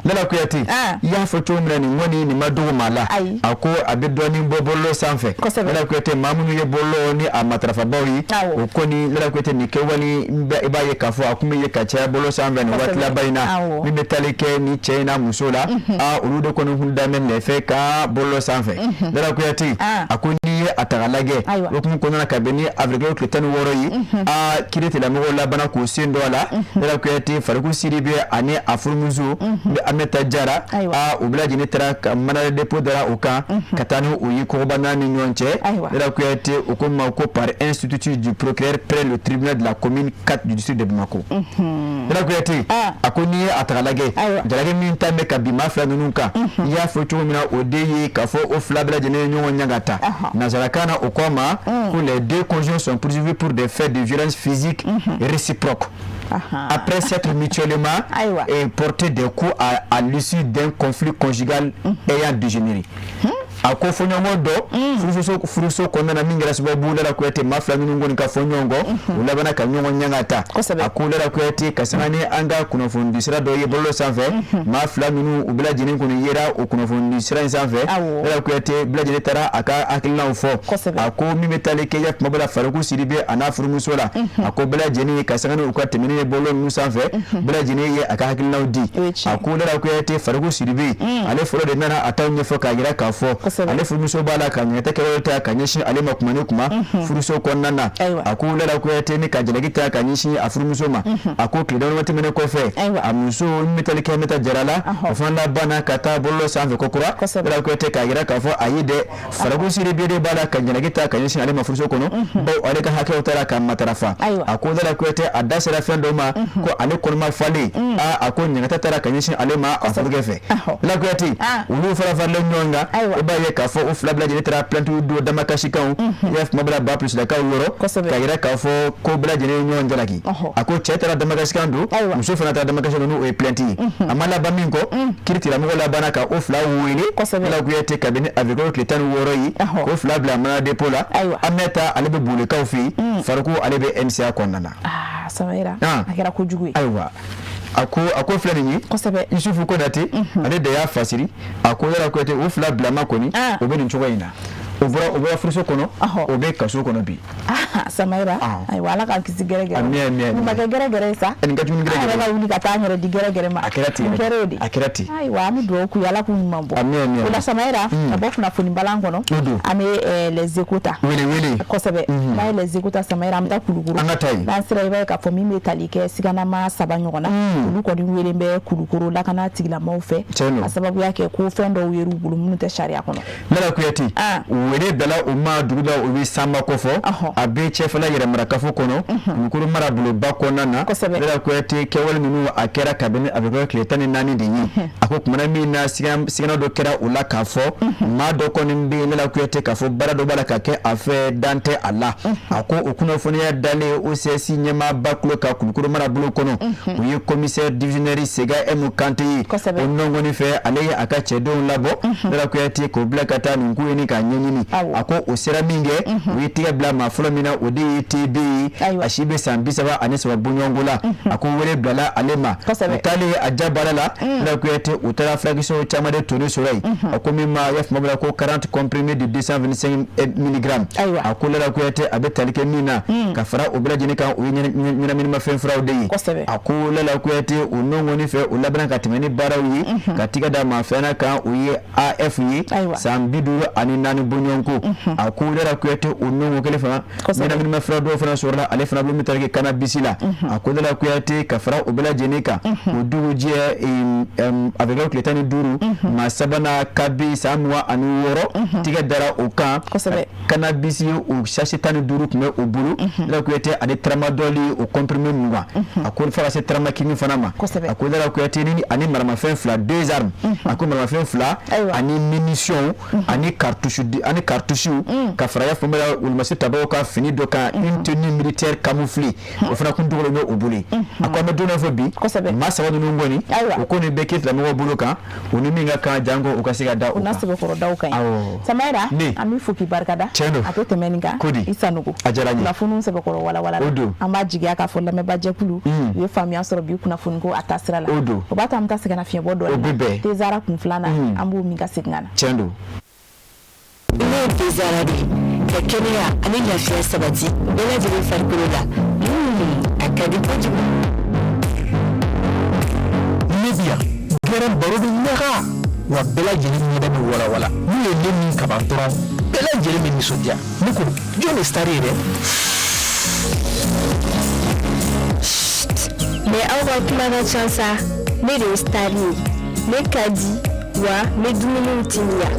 Lala Kuyate, i y'a fɔ cogo min na, nin kɔni, nin ma dogo maa la. A ko a bɛ dɔɔnin bɔ bɔlɔlɔ sanfɛ. Lala Kuyate, maa minnu ye bɔlɔlɔ ni a matarafabaw ye, o kɔni, Lala Kuyate, nin kɛwale, i b'a ye k'a fɔ a kun bɛ ye ka caya bɔlɔlɔ sanfɛ nin waati laban in na. Min bɛ tali kɛ ni cɛ in n'a muso la, aa, olu de kɔni kun da bɛ nɛfɛ ka bɔlɔlɔ sanfɛ. Lala Kuyate, a ko n'i ye a ta k'a lajɛ, o hukumu kɔnɔna na, ka bɛn ni avril tile 16 ye, aa, kiiritigɛlamɔgɔw labanna k'u sen don a la. Lala Kuyate, Fariku Sidibe ani a furumuso Aminata Jara, aa, u bɛɛ lajɛlen taara ka mandat de dépôt dara u kan ka taa ni u ye kogoba ni ɲɔgɔn cɛ. Lala Kuyate, u ko ma ko par institut du procureur près le tribunal de la commune 4 du district de Bamako. Lala Kuyate, a ko n'i ye a ta k'a lajɛ, jalaki min ta bɛ ka bin maa fila ninnu kan, i y'a fɔ cogo min na, o de ye k'a fɔ o fila bɛɛ lajɛlen ye ɲɔgɔn ɲangata. Nansarakan na, o ko a ma ko les deux conjoints sont poursuivis pour des faits de violence physique réciproque après s'être mutuellement et porté des coups à l'issue d'un conflit conjugal ayant dégénéré. A ko fɔɲɔgɔnkɔ dɔ furuso kɔnɔna na, min kɛra sababu, Lala Kuyate, maa fila ninnu kɔni ka fɔ ɲɔgɔn kɔ, u labanna ka ɲɔgɔn ɲangata. A ko Lala Kuyate, ka sanga ni an ka kunnafoni sira dɔ ye bɔlɔlɔ sanfɛ, maa fila ninnu, u bɛɛ lajɛlen kɔni yera o kunnafoni sira in sanfɛ. Lala Kuyate, bɛɛ lajɛlen taara a ka hakilinaw fɔ. A ko min bɛ taali kɛ ya kuma bɛɛ la Fariku Sidibe a n'a furumuso la, a ko bɛɛ lajɛlen, ka sanga ni u ka tɛmɛnen ye bɔlɔlɔ ninnu sanfɛ, bɛɛ lajɛlen ye a ka hakilinaw di. A ko Lala Kuyate, Fariku Sidibe, ale fɔlɔ de nana a taw ɲɛfɔ k'a jira k'a fɔ ale furumuso b'a la ka ɲɛgɛtɛ kɛwale ta ka ɲɛsin ale ma kuma ni kuma furuso kɔnɔna na. A ko Lala Kuyate, ni ka jalaki ta ka ɲɛsin a furumuso ma, a ko tile damadɔ tɛmɛnen kɔfɛ, a muso min bɛ tali kɛ Aminata Jara la, o fana labanna ka taa bɔlɔlɔ sanfɛ ko kura, Lala Kuyate, k'a jira k'a fɔ ayi dɛ, Fariku Sidibe de b'a la ka jalaki ta ka ɲɛsin ale ma furuso kɔnɔ, bawo ale ka hakɛw taara ka matarafa. A ko Lala Kuyate, a da sera fɛn dɔ ma ko ale kɔnɔma falen, a ko ɲangata taara ka ɲɛsin ale ma a furukɛ fɛ. Lala Kuyate, olu fara faralen ɲɔgɔn kan, i b'a ye k'a fɔ o fila bɛɛ lajɛlen taara plainte don damakasikanw i y'a kuma bɛɛ ba polisilakaw yɔrɔ, k'a jira k'a fɔ ko bɛɛ lajɛlen ye ɲɔgɔn jalaki. A ko cɛ taara damakasikan don, muso fana taara damakasikan don, n'o ye plainte ye. A ma laban min kɔ, kiiritigɛlamɔgɔw labanna ka o fila wele, Lala Kuyate, kabini avril tile 16 ye, k'o fila bila mandat de dépôt la. Aminata, ale bɛ Bolikaw fɛ yen, Fariku, ale bɛ MCA kɔnɔna na. Samayira, a kɛra kojugu ye. Ayiwa, a ko filɛ nin ye. Yusufu Konate, ale de y'a fasiri. A ko Lala Kuyate, o fila bilama kɔni, o bɛ nin cogo in na, o bɔra furuso kɔnɔ, o bɛ kaso kɔnɔ bi. Samayira, ayiwa, Ala k'an kisi gɛrɛgɛrɛ. Ami, ami, ami. Nin ma kɛ gɛrɛgɛrɛ ye sa. Nin ka jugu ni gɛrɛgɛrɛ. An yɛrɛ ka wuli ka taa an yɛrɛ di gɛrɛgɛrɛ ma. A kɛra ten. Nin kɛra o de. A kɛra ten. Ayiwa, an bɛ dugawu k'u ye, Ala k'u ɲuman bɔ. Ami, ami. O la Samayira, ka bɔ kunnafoni balan kɔnɔ, O don. an bɛ Les Échos ta. Wele wele. Kosɛbɛ. N'an ye Les Échos ta, Samayira, an bɛ taa Kulukoro. An ka taa yen. N'an sera, i b'a ye k'a fɔ min bɛ tali kɛ siganama saba ɲɔgɔn na, olu kɔni wele bɛ Kulukoro lakana tigilamaaw fɛ. Tiɲɛ don. A sababuya kɛ ko fɛn dɔw yer'u bolo minnu tɛ sariya kɔnɔ. Lala Kuyate, wele bila u ma dugu la, u bɛ sanba kɔfɔ, a bɛ cɛfɛla yɛrɛmarakafo kɔnɔ, Kulukoro maraboloba kɔnɔna na. Lala Kuyate, kɛwale ninnu, a kɛra kabini a bɛ kɛ tile 14 de ye. A ko kumana min na, sigana dɔ kɛra o la k'a fɔ maa dɔ kɔni bɛ yen, Lala Kuyate, k'a fɔ baara dɔ b'a la ka kɛ a fɛ, dan tɛ a la. A ko o kunnafoniya dalen OCS ɲɛmaaba tulo kan Kulukoro marabolo kɔnɔ, o ye commissaire divisionnaire Sega M Kante ye. O nɔngɔni fɛ, ale ye a ka cɛdenw labɔ, Lala Kuyate, k'o bila ka taa nin ko in k'a ɲɛɲini. ɲini. A ko o sera min kɛ, u ye tigɛ bila maa fɔlɔ min na, o de ye TB ye, a si bɛ san 33 bɔɲɔgɔnko la. A ko wele bilala ale ma. O taalen a ja baara la, Lala Kuyate, u taara furakisɛw caman de toni sɔrɔ yen. A ko min ma y'a faamu ko 40 comprimés de 225 mg. A ko Lala Kuyate, a bɛ tali kɛ min na ka fara o bɛɛ lajɛlen kan, o ye ɲɛnaminimafɛn furaw de ye. A ko Lala Kuyate, o nɔngɔni fɛ, o labanna ka tɛmɛ ni baaraw ye ka tigɛ da maa filanan kan, o ye AF ye, san 54 bɔɲɔgɔnko. A ko Lala Kuyate, o nɔngɔn kelen fana, ɲɛnaminimafɛn fura dɔw fana sɔrɔla ale fana bolo min tali kɛ cannabis la. A ko Lala Kuyate, ka fara o bɛɛ lajɛlen kan, o dugujɛ avril tile 15, maa sabanan KB san 26, tigɛ dara o kan. Cannabis ye o sachet 15 tun bɛ o bolo. Lala Kuyate, ani tramadol o comprimé 20. A ko fo ka se tramakini fana ma. A ko Lala Kuyate, ani maramafɛn fila, deux armes. A ko maramafɛn fila ani munition ani cartouche, ani cartouche, ka fara y'a faamu wolomasiri tabaw ka fini dɔ kan, une tenue militaire camouflée, o fana kun dogolen bɛ o bolo. A ko an bɛ don dɔ fɔ bi, maa saba ninnu kɔni, o ko nin bɛ kiiritigɛlamɔgɔw bolo kan, u ni min ka kan, janko u ka se ka da o kan. O n'a sɛbɛkɔrɔ da o kan. Samayira, an b'i fo k'i barikada. A tɛ tɛmɛ nin kan. I Sanogo. A diyara n ye. Kunnafoniw sɛbɛkɔrɔ walawala. O don. An b'a jigiya k'a fɔ lamɛnbaajɛkulu u ye faamuya sɔrɔ bi kunnafoni ko a taasira la. O don. O b'a to an bɛ taa sɛgɛnnafiɲɛbɔ dɔɔnin. O bɛ bɛn. Tezara kun filanan, an b'o min ka segin ka na. Tiɲɛ don. Ne ye Tezara de ye, ka kɛnɛya ani lafiya sabati bɛɛ lajɛlen farikolo la. A ka di kojugu. Ne bi yan, gɛrɛn baro bɛ ɲaga wa bɛɛ lajɛlen ɲɛda bɛ walawala. N'u ye ne min kaban dɔrɔn, bɛɛ lajɛlen bɛ nisɔndiya. Ne ko jɔn de star ye dɛ? Mais aw ka kuma ka ca sa, ne de ye star ye. Ne ka di wa n bɛ dumuniw timiya.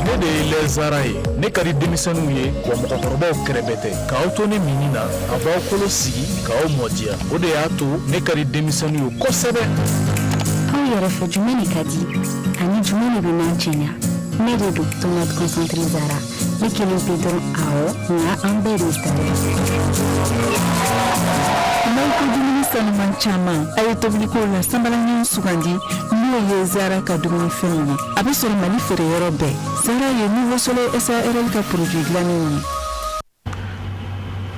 Ne de ye Lɛzara ye. Ne ka di denmisɛnninw ye wa mɔgɔkɔrɔbaw kɛrɛfɛ tɛ. K'aw to ne minni na, a b'aw kolo sigi k'aw mɔdiya. O de y'a to ne ka di denmisɛnninw ye kosɛbɛ. Aw yɛrɛ fɛ, jumɛn de ka di ani jumɛn de bɛ n'an cɛɲa? Ne de don tomate concentré Zara. Ne kelen pe dɔrɔn, awɔ, nka an bɛɛ de ye star ye. N'aw ko dumuni sanuman caman, a ye tobiliko la sanbalaɲin sugandi, n'o ye Zara ka dumunifɛnw ye. A bɛ sɔrɔ Mali feere yɔrɔ bɛɛ. Zara ye Nouveau Soleil SARL ka produit dilannenw ye.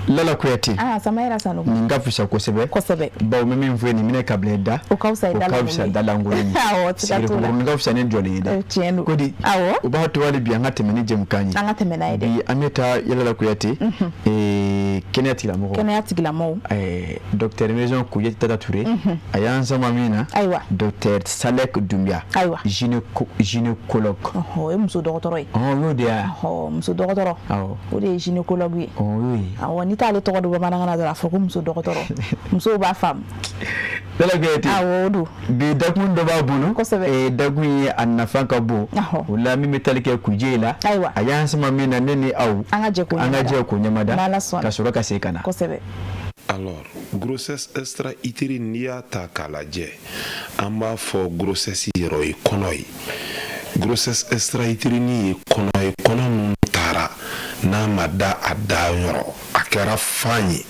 Lala Kuyate. Ah, Samayira Sanogo. Nin ka fisa kosɛbɛ. Kosɛbɛ. Bawo n bɛ min fɔ ye, nin minɛ ka bila i da. O ka fisa i da O ka fisa da lankolon ye. Awɔ, siga t'o la. Sigɛrɛti ka fisa ni jɔlen ye dɛ. Tiɲɛ don. Ko di? Awɔ. O b'a to hali bi an ka tɛmɛ ni jɛmukan ye. An ka tɛmɛ n'a ye dɛ. Bi an bɛ taa Lala Kuyate. Kɛnɛya tigilamɔgɔw. Kɛnɛya tigilamɔgɔw. Docteur Maison Kouyate Tata Touré. A y'an sama min na. Ayiwa. Docteur Salek Doumbia. Ayiwa. Gynécologue. Ɔhɔ, o ye muso dɔgɔtɔrɔ ye. Ɔhɔn, o y'o de ye wa? Ɔhɔ, muso dɔgɔtɔrɔ. Awɔ. O de ye gynécologue ye. Ɔ, o y'o ye. Awɔ, n'i t'ale tɔgɔ don bamanankan na dɔrɔn, a fɔ ko muso dɔgɔtɔrɔ. Musow b'a faamu. Lala Kuyate. Awɔ, o don. Bi dakun dɔ b'a bolo. Kosɛbɛ. Dakun ye a nafa ka bon. Ɔhɔ. O la min bɛ tali kɛ kuje la. Ayiwa. A y'an sama min na, ne ni aw. An ka jɛ k'o An ka jɛ k'o ɲɛmada. N'Ala sɔnna. Ka sɔrɔ ka segin ka na. Kosɛbɛ. Alors, grossesse extra-utérine, n'i y'a ta k'a lajɛ, an b'a fɔ grossesse yɛrɛ ye kɔnɔ ye. Grossesse extra-utérine ye kɔnɔ ye, kɔnɔ min taara n'a ma da a da yɔrɔ, a kɛra fan ye,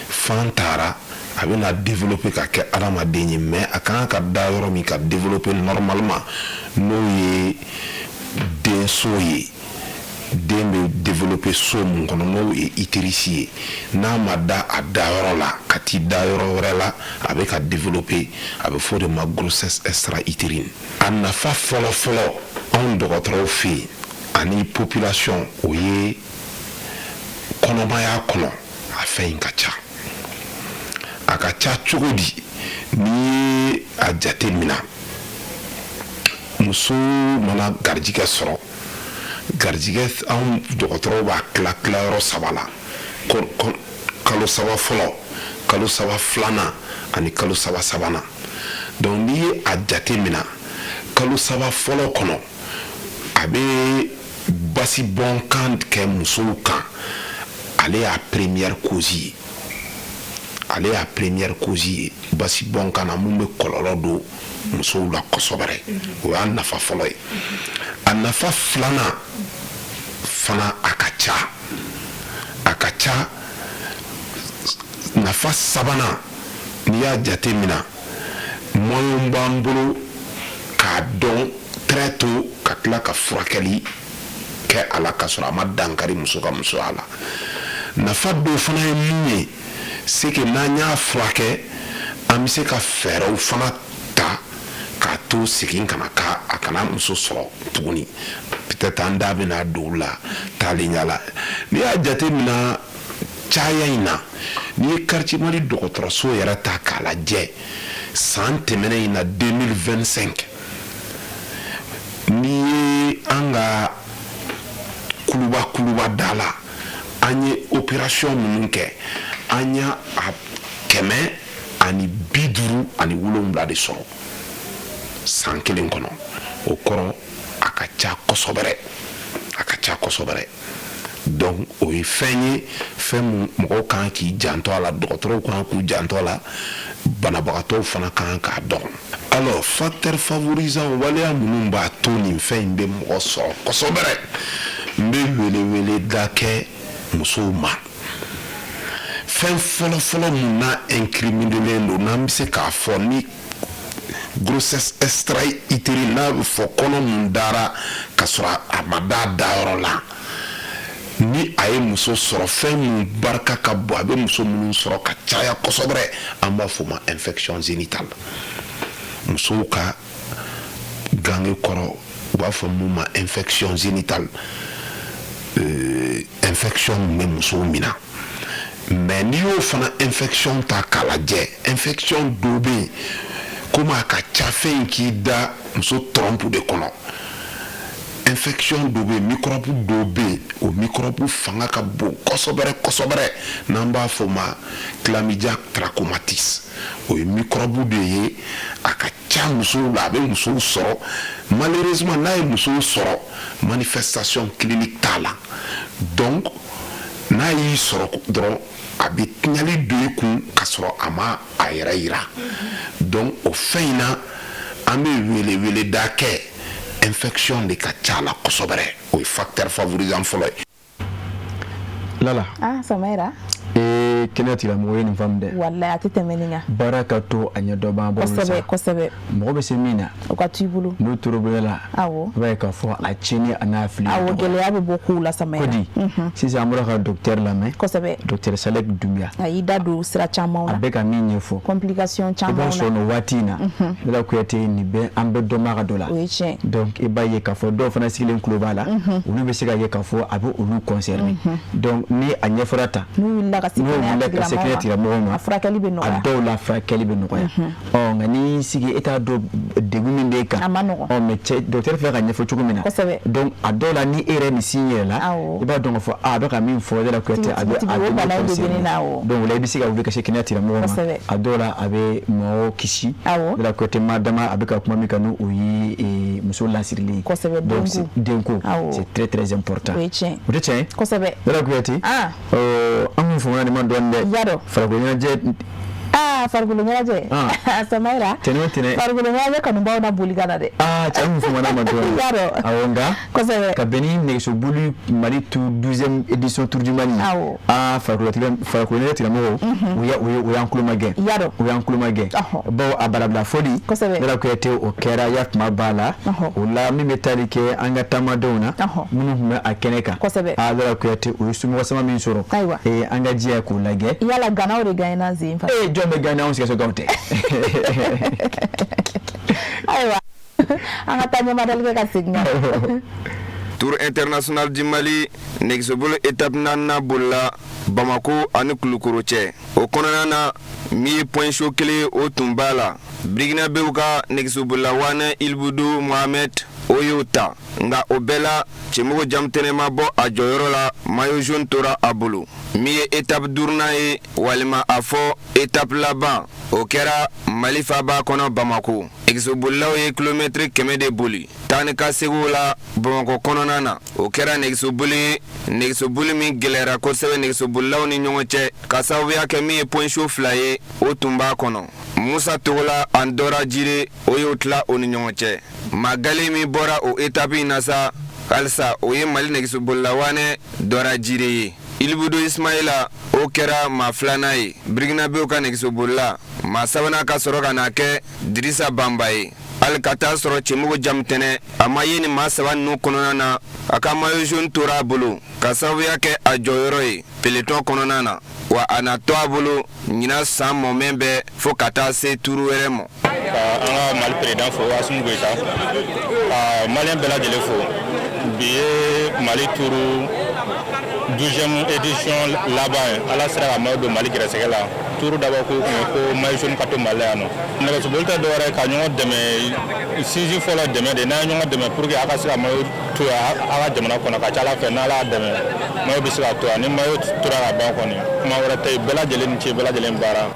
fan taara, a bɛna développer ka kɛ adamaden ye, mais a kan ka da yɔrɔ min ka développer normalement, n'o ye denso ye, den bɛ développer so mun kɔnɔ, n'o ye utérus ye, n'a ma da a dayɔrɔ la ka t'i da yɔrɔ wɛrɛ la, a bɛ ka développer, a bɛ fɔ o de ma grossesse extra-utérine. A nafa fɔlɔ fɔlɔ anw dɔgɔtɔrɔw fɛ yen ani population, o ye kɔnɔmaya kɔnɔ a fɛn in ka ca. A ka ca cogo di? N'i ye a jate minɛ, muso mana garijɛgɛ sɔrɔ, garijɛgɛ anw dɔgɔtɔrɔw b'a tila tilayɔrɔ saba la: kalo saba fɔlɔ, kalo saba filanan ani kalo saba sabanan. Donc n'i ye a jate minɛ, kalo saba fɔlɔ kɔnɔ, a bɛ basibɔnkan kɛ musow kan. Ale y'a première cause ye, ale y'a première cause ye basibɔnkan na mun bɛ kɔlɔlɔ don musow la kosɛbɛ. O y'a nafa fɔlɔ ye. A nafa filanan fana, a ka ca, a ka ca. Nafa sabanan, n'i y'a jate minɛ, moyen b'an bolo k'a dɔn. très tôt ka tila ka furakɛli kɛ a la ka sɔrɔ a ma dankari muso ka musoya la. Nafa dɔw fana ye mun ye, c'est que n'an y'a furakɛ, an bɛ se ka fɛɛrɛw fana ta k'a to segin kana ka a kana muso sɔrɔ tuguni. Peut-être an da bɛna don o la taalen ɲɛ la. N'i y'a jateminɛ caya in na, n'i ye Quartier Mali dɔgɔtɔrɔso yɛrɛ ta k'a lajɛ san tɛmɛnen in na, 2025, n'i ye an ka kuluba kuluba da la, an ye opération minnu kɛ, an y'a a 157 de sɔrɔ san kelen kɔnɔ. O kɔrɔ, a ka ca kosɛbɛ, a ka ca kosɛbɛ. Donc o ye fɛn ye, fɛn mun mɔgɔw kan k'i janto a la, dɔgɔtɔrɔw kan k'u janto a la, banabagatɔw fana kan k'a dɔn. Alors, facteur favorisant, waleya minnu b'a to nin fɛn in bɛ mɔgɔ sɔrɔ kosɛbɛ, n bɛ weleweleda kɛ musow ma. Fɛn fɔlɔfɔlɔ mun n'a incriminélen don, n'an bɛ se k'a fɔ ni grossesse extra-utérine, n'a bɛ fɔ kɔnɔ mun dara ka sɔrɔ a ma da dayɔrɔ la, ni a ye muso sɔrɔ, fɛn mun barika ka bon, a bɛ muso minnu sɔrɔ ka caya kosɛbɛ, an b'a fɔ o ma infection génitale. Musow ka gange kɔrɔ, u b'a fɔ mun ma infection génitale, infection min bɛ musow minɛ. Mais n'i y'o fana infection ta k'a lajɛ, infection dɔw bɛ yen, komi a ka ca fɛn in k'i da muso trompe de kɔnɔ, infection dɔ bɛ yen, microbe dɔw bɛ yen, o microbe fanga ka bon kosɛbɛ kosɛbɛ, n'an b'a fɔ o ma Chlamydia trachomatis. O ye microbe de ye, a ka ca musow la, a bɛ musow sɔrɔ. Malheureusement, n'a ye musow sɔrɔ, manifestation clinique t'a la. Donc n'a y'i sɔrɔ dɔrɔn, a bɛ tiɲɛli don i kun ka sɔrɔ a ma a yɛrɛ yira. Donc o fɛn in na, an bɛ weleweleda kɛ, infection de ka ca la kosɛbɛ, o ye facteur favorisant fɔlɔ ye. Lala. Ah, Samayira. Ee, kɛnɛya tigilamɔgɔ ye nin faamu dɛ. Walayi, a tɛ tɛmɛ nin kan. Baara ka to a ɲɛ dɔ b'an bolo sa. Kosɛbɛ kosɛbɛ. Mɔgɔ bɛ se min na, o ka to i bolo. N'o tor'o bolo la, awɔ, i b'a ye k'a fɔ a tiɲɛni a n'a fili. Awɔ, gɛlɛya bɛ bɔ kow la, Samayira. Ko di, sisan an bɔra ka docteur lamɛn. Kosɛbɛ. Docteur Salek Dunbiya. A y'i da don sira camanw na. A bɛ ka min ɲɛfɔ. Complication camanw na. I b'a sɔrɔ nin waati in na, Lala Kuyate, nin bɛɛ an bɛɛ dɔnbaga dɔ la. O ye tiɲɛ. Donc i b'a ye k'a fɔ dɔw fana sigilen tulo b'a la, olu bɛ se ka ye k'a fɔ a bɛ olu concerner. Donc ni a ɲɛfɔra tan, n'u wulila ka se kɛnɛya tigilamɔgɔw ma, a furakɛli bɛ nɔgɔya. A dɔw la, furakɛli bɛ nɔgɔya. Ɔ nka n'i y'i sigi, e t'a dɔn degun min b'e kan. A ma nɔgɔn. Ɔ mais cɛ, docteur filɛ ka ɲɛfɔ cogo min na. Kosɛbɛ. Donc a dɔw la, ni e yɛrɛ nin signe yɛrɛ la, i b'a dɔn k'a fɔ a bɛ ka min fɔ Lala Kuyate, a bɛ a bɛ ne concerner. Donc o la, i bɛ se ka wuli ka se kɛnɛya tigilamɔgɔw ma. A dɔw la, a bɛ mɔgɔw kisi. Lala Kuyate, ma dama a bɛ ka kuma min kan, n'o ye muso lasirilen ye. Kosɛbɛ. Donc denko, c'est très très important. O ye tiɲɛ. O tɛ tiɲɛ ye. Kosɛbɛ. Lala Kuyate. An kun fɔmana nin ma dɔɔni dɛ. Y'a dɔn. Farikolo ɲɛnajɛ. Aa, farikolo ɲɛnajɛ. Samayira. Tɛnɛ o tɛnɛ. Farikolo ɲɛnajɛ kanubaw na boli ka na dɛ. Aa, cɛ, an kun fɔmana ma dɔɔni. Y'a dɔn. Awɔ, nka. Kosɛbɛ. Ka bɛn ni nɛgɛsoboli Mali Tour 12e édition Tour du Mali. Awɔ. Aa, farikolo ɲɛnajɛ tigilamɔgɔw. U y'an tulo magɛn. Y'a dɔn. U y'an tulo magɛn. Bawo a balabila fɔli. Kosɛbɛ. Lala Kuyate, o kɛra ya kuma b'a la. O la, min bɛ tali kɛ an ka taamadenw na. Minnu tun bɛ a kɛnɛ kan. Kosɛbɛ. Aa, Lala Kuyate, u ye somɔgɔ sama min sɔrɔ. Ayiwa. Ee, an ka jɛ k'o lajɛ. Yala Ganaw de gagnera zen fa. Ee, jɔn bɛ gagner? Anw Sikasokaw tɛ. Ayiwa, an ka taa ɲɛmadali kɛ ka segin ka na. Tour international du Mali nɛgɛsoboli étape naaninan bolila Bamako ani Kulukoro cɛ. O kɔnɔna na, min ye point chaud kelen, o tun b'a la. Burkinabéw ka nɛgɛsobolila Wane Ilbudu Mohamed, o y'o ta. Nka o bɛɛ la, Cɛmɔgɔ Jamutɛnɛ ma bɔ a jɔyɔrɔ la, maillot jaune tora a bolo. Min ye étape duurunan ye, walima a fɔ étape laban, o kɛra Mali faaba kɔnɔ Bamako. Nɛgɛsobolilaw ye kilomɛtiri 100 de boli taa ni ka seginw la Bamakɔ kɔnɔna na. O kɛra nɛgɛsoboli ye, nɛgɛsoboli min gɛlɛyara kosɛbɛ nɛgɛsobolilaw ni ɲɔgɔn cɛ, ka sababuya kɛ min ye point chaud fila ye, o tun b'a kɔnɔ. Musa Togola ani Dɔra Jire, o y'o tila o ni ɲɔgɔn cɛ. Magali min bɔra o étape in na sa halisa, o ye Mali nɛgɛsobolila Wanɛ Dɔra Jire ye. Ilibudu Ismaila, o kɛra maa filanan ye, Burkinabéw ka nɛgɛsobolila. Maa sabanan ka sɔrɔ ka na kɛ Dirisa Banba ye. Hali ka taa sɔrɔ Cɛmɔgɔ Jamitɛnɛ a ma ye nin maa saba ninnu kɔnɔna na, a ka maillot jaune tora a bolo ka sababuya kɛ a jɔyɔrɔ ye peloton kɔnɔna na, wa a na to a bolo ɲinan san mɔmɛ bɛɛ fo ka taa se turu wɛrɛ ma. Ka an ka Mali président fo, Asimi Goyita, ka maliyɛn bɛɛ lajɛlen fo. Bi ye Mali turu 12e édition laban ye. Ala sera ka maillot don Mali gɛrɛsɛgɛ la. Turu dabɔ ko kun ye ko maillot jaune ka to Mali la yan nɔ. Nɛgɛsoboli tɛ dɔwɛrɛ ye ka ɲɔgɔn dɛmɛ, sinsin fɔlɔ dɛmɛ de, n'an ye ɲɔgɔn dɛmɛ pour que a ka se ka maillot to yan a ka jamana kɔnɔ, ka ca Ala fɛ n'Ala y'a dɛmɛ maillot bɛ se ka to yan. Ni maillot tora ka ban kɔni, kuma wɛrɛ tɛ yen. Bɛɛ lajɛlen ni ce, bɛɛ lajɛlen baara.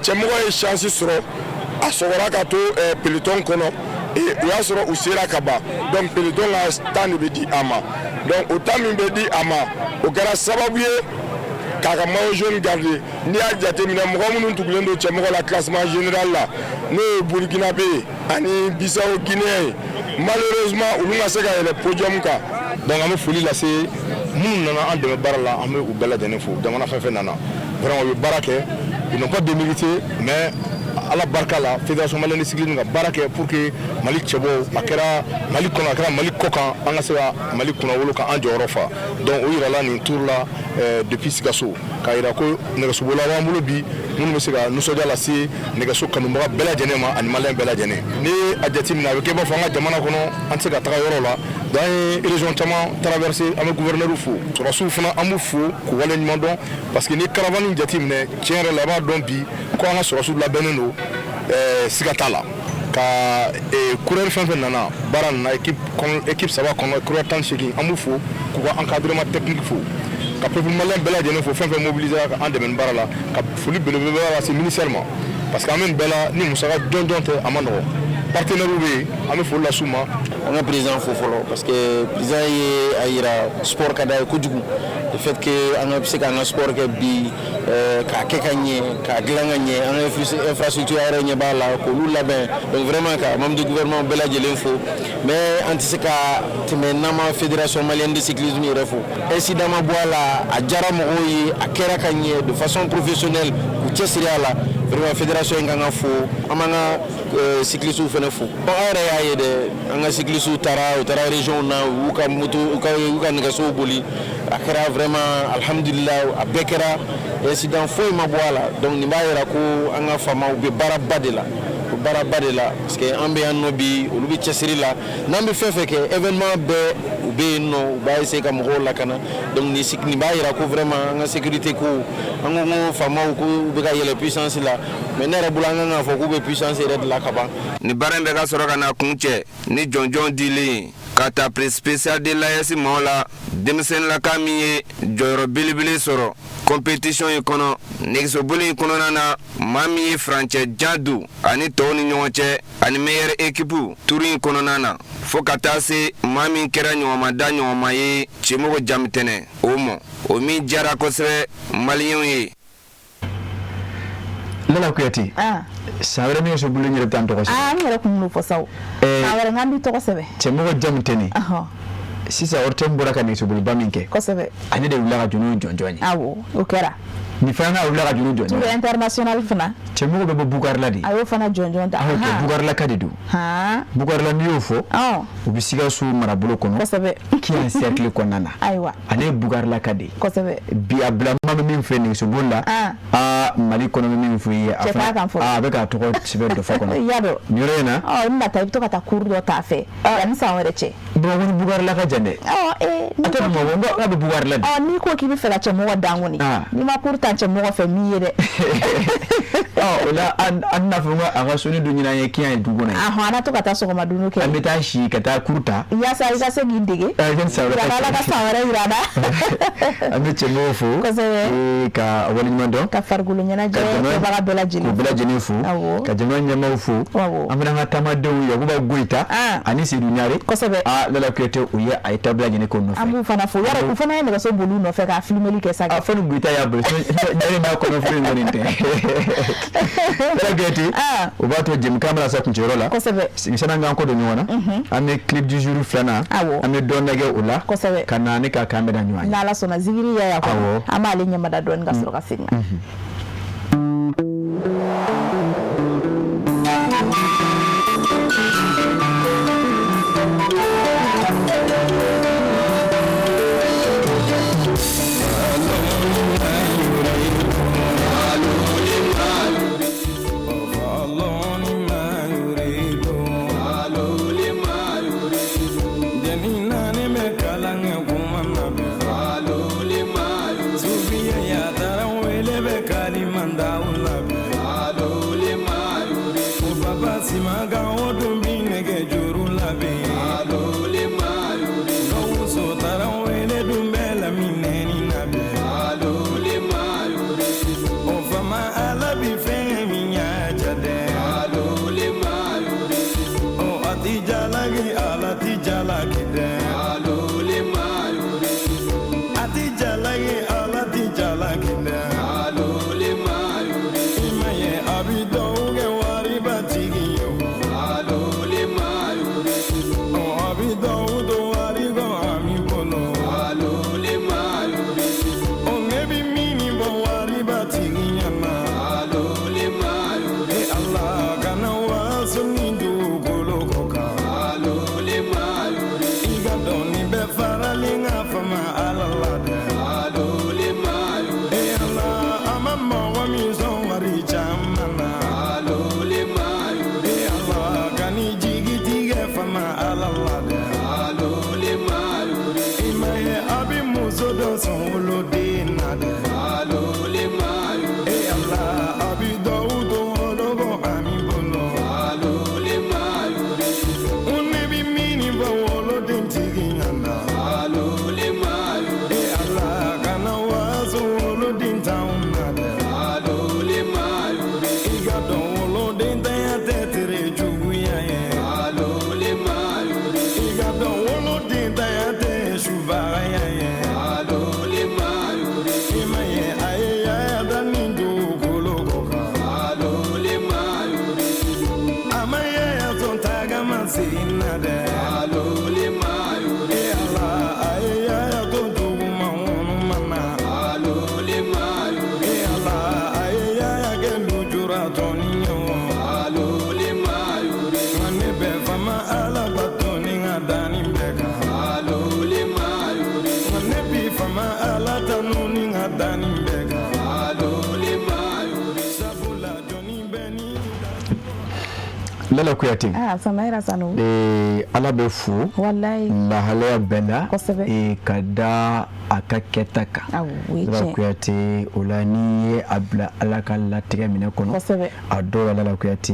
Cɛmɔgɔ ye chance sɔrɔ, a sɔgɔra ka to peloton kɔnɔ. O y'a sɔrɔ u sera ka ban, donc peloton ka temps de bɛ di a ma. Donc o temps min bɛ di a ma, o kɛra sababu ye k'a ka maillot jaune garder. N'i y'a jateminɛ, mɔgɔ minnu tugulen don cɛmɔgɔ la classement général la, n'o ye Burkinabé ye ani Bissau Guinée ye, malheureusement olu ma se ka yɛlɛ podium kan. Donc an bɛ foli lase minnu nana an dɛmɛ baara la, an bɛ u bɛɛ lajɛlen fo. Jamana fɛn fɛn nana, vraiment u ye baara kɛ, ils n'ont pas démérité, mais Ala barika la, Fédération malienne de cyclisme ka baara kɛ pour que Mali cɛbɔw, a kɛra Mali kɔnɔ, a kɛra Mali kɔkan, an ka se ka Mali kunnawolo, ka an jɔyɔrɔ fa. Donc o yirala nin tour la depuis Sikaso, k'a yira ko nɛgɛsobolila b'an bolo bi minnu bɛ se ka nisɔndiya lase nɛgɛso kanubaga bɛɛ lajɛlen ma ani maliyɛn bɛɛ lajɛlen. N'i ye a jateminɛ, a bɛ kɛ i b'a fɔ an ka jamana kɔnɔ, an tɛ se ka taga yɔrɔ la. Donc an ye région caman traversé. An bɛ gouverneur fo, sɔrɔdasiw fana, an b'u fo k'u waleɲuman dɔn, parce que ni caravane jateminɛ, tiɲɛ yɛrɛ la, i b'a dɔn bi ko an ka sɔrɔdasiw labɛnnen don, siga t'a la. Ka coureur fɛn fɛn nana baara nana, équipe kɔnɔ, équipe saba kɔnɔ, coureur 18, an b'u fo k'u ka encadrement technique fo, ka peuple malien bɛɛ lajɛlen fo, fɛn fɛn mobilisé ka an dɛmɛ nin baara la, ka foli belebeleba lase ministère ma, parce que an bɛ nin bɛɛ la ni musaka jɔnjɔn tɛ, a ma nɔgɔn. Partenaires bɛ yen, an bɛ foli las'u ma. An ka président fo fɔlɔ, parce que président ye a yira sport ka d'a ye kojugu. Le fait que an ka se k'an ka sport kɛ bi, k'a kɛ ka ɲɛ, k'a dilan ka ɲɛ, an ka infrastructure yɛrɛ ɲɛ b'a la k'olu labɛn. Donc vraiment ka membre du gouvernement bɛɛ lajɛlen fo, mais an tɛ se ka tɛmɛ n'an ma Fédération malienne de cyclisme yɛrɛ fo. Incident ma bɔ a la, a diyara mɔgɔw ye, a kɛra ka ɲɛ de façon professionnelle, k'u cɛsiri a la. Vraiment fédération in kan ka fo. An b'an ka cyclistes fana fo. An yɛrɛ y'a ye dɛ, an ka cyclistes taara, u taara région na, u y'u ka moto, u ka nɛgɛsow boli. A kɛra vraiment, alhamdulillah, a bɛɛ kɛra, incident foyi ma bɔ a la. Donc nin b'a yira ko an ka faamaw bɛ baaraba de la, u bɛ baaraba de la, parce que an bɛ yan nɔ bi, olu bɛ cɛsiri la. N'an bɛ fɛn fɛn kɛ, événement bɛɛ, u bɛ yen nɔ, u b'a essayer ka mɔgɔw lakana. Donc nin b'a yira ko vraiment an ka sécurité ko, an ko faamaw ko u bɛ ka yɛlɛ puissance la, mais ne yɛrɛ bolo, an kan k'a fɔ k'u bɛ puissance yɛrɛ de la ka ban. Nin baara in bɛ ka sɔrɔ ka na kun cɛ ni jɔnjɔn dilen ye ka taa prix spécial de l'AES maaw la, denmisɛnninlaka min ye jɔyɔrɔ belebele sɔrɔ compétition in kɔnɔ nɛgɛsoboli in kɔnɔna na, maa min ye furancɛ jan don ani tɔw ni ɲɔgɔn cɛ, ani meilleure équipe turu in kɔnɔna na, fo ka taa se maa min kɛra ɲɔgɔnmada ɲɔgɔnma ye, Cɛmɔgɔ Jamitɛnɛ o mɔ, o min diyara kosɛbɛ maliyɛnw ye. Lala Kuyate, san wɛrɛ nɛgɛso bolo, n yɛrɛ bɛ taa n tɔgɔ sɛbɛn. Aa, n yɛrɛ kun b'o fɔ sa o. San wɛrɛ n k'an b'i tɔgɔ sɛbɛn. Cɛmɔgɔ Jamitɛnɛ, sisan ORTM bɔra ka nɛgɛsoboliba min kɛ, ale de wulila ka jɔ n'o jɔnjɔn ye. Awɔ, o kɛra. Nin fana n'a wulila ka jɔ n'o jɔnjɔn Tour ye. international fana. Cɛmɔgɔ bɛ bɔ Bukarila de. A y'o fana jɔnjɔn ta. Awɔ, kɛ Bukarilaka de don. Bukarila, n'i y'o fɔ, u bɛ Sikaso marabolo kɔnɔ. Kiyan cercle kɔnɔna na. Ale ye Bukarilaka de ye. Bi a bila maa bɛ min fɛ nɛgɛsoboli la, aa, Mali kɔnɔ bɛ min fɔ i ye, a Cɛ t'a fana kan fɔlɔ. A bɛ k'a tɔgɔ sɛbɛn dɔfɔ kɔnɔ. I y'a dɔn. Nin yɔrɔ in na. Ɔ, i bɛna taa, i bɛ to ka taa cours dɔ t'a fɛ yanni san wɛrɛ cɛ. Bamakɔ ni Bukarila ka jan dɛ. Ɔ ee. A tɛ Bamakɔ, n ko k'a bɛ Bukarila de. Ɔ, n'i ko k'i bɛ fɛ ka cɛmɔgɔ dan kɔni, n'i ma cours ta cɛmɔgɔ fɛ min ye dɛ. Ɔ, o la an tɛna fɔ ko a ka soni dɔ ɲini an ye Kiyan ye dugu kɔnɔ yen. Ahɔn, an na to ka taa sɔgɔma dunni kɛ. An bɛ taa si ka taa cours ta. Yaasa i ka se k'i dege. Yanni san wɛrɛ. Yira Ala ka san wɛrɛ yira an na. An bɛ cɛmɔgɔw fo. Ka waleɲuman dɔn. Ka farikolo ɲɛnajɛ kɛbaga bɛɛ lajɛlen. K'u bɛɛ lajɛlen fo. Ka jamana ɲɛmaaw fo. An fana ka taamadenw, Yakuba Goyita ani Seydou Ɲare. Aa, Lala Kuyate, u ye a ye taa bɛɛ lajɛlen k'o nɔfɛ. An b'u fana fo. Yarɔ, u fana ye nɛgɛso boli u nɔfɛ k'a filmeli kɛ sa. A fɔ ni Goyita y'a boli, Ɲare n'a kɔnɔ foyi kɔni tɛ. Lala Kuyate, o b'a to jɛmukan bɛna se kuncɛyɔrɔ la. Sani an k'an kɔ don ɲɔgɔn na, an bɛ clip du jour filanan, an bɛ dɔ lajɛ o la. Ka na ne ka k'an bɛna ɲɔgɔn ye. N'Ala sɔnna, zikiri yaya kɔnɔ, an b'ale ɲɛmada dɔɔni ka sɔrɔ ka segin. Kumakan o dun bi nɛgɛjuru labɛn. Gawusu Tarawele dun bɛ laminɛni labɛn. O fama Ala bi fɛn min y'a ja dɛ. O a ti jalaki Ala ti jalaki dɛ. A ti jalaki Ala ti jalaki dɛ. I ma ye a bi dɔw kɛ waribatigi ye o. Ɔ a bi dɔw to wari kɔ a mi bolo. Ɔ ne bi min bɔ waribatigi ɲɛna. E Ala kana waso ni dugukolo kɔ kan. I ka dɔn nin bɛɛ faralen ka fama Ala la dɛ. E Ala a ma mɔgɔ min sɔn wari caman na. E Ala kan'i jigi tigɛ fama Ala la dɛ. I ma ye a bi muso dɔ sɔn woloden na dɛ. E Ala a bi dɔw to wolobo a mi bolo. Ne bi min fɔ wolodentigi ɲɛna. E Ala kana waso woloden t'anw na dɛ. I ka dɔn wolodentanya tɛ tere juguya ye. I ka dɔn wolodentanya tɛ subagaya ye. I ma ye a ye yaya da ni dugukolo kɔ kan. A ma yaya sɔn tagama sen na dɛ. E Ala a ye yaya to duguma ŋɔnuma na. E Ala a ye yaya kɛ lujuratɔni ye o. Nka ne bɛ fama Ala bato ni n ka danni bɛɛ kan. Nka ne bi fama Ala tanu ni n ka danni bɛɛ kan. Sabula jɔnni bɛ ni. Lala Kuyate. Ah, Samayira Sanu. Ala bɛ fo. Walayi. Lahalaya bɛɛ la. Kosɛbɛ. Ka da a ka kɛta kan. Awɔ, o ye Lala tiɲɛ. Kuyate, o la n'i ye a bila Ala ka latigɛ minɛ kɔnɔ. Kosɛbɛ. A dɔw la Lala Kuyate,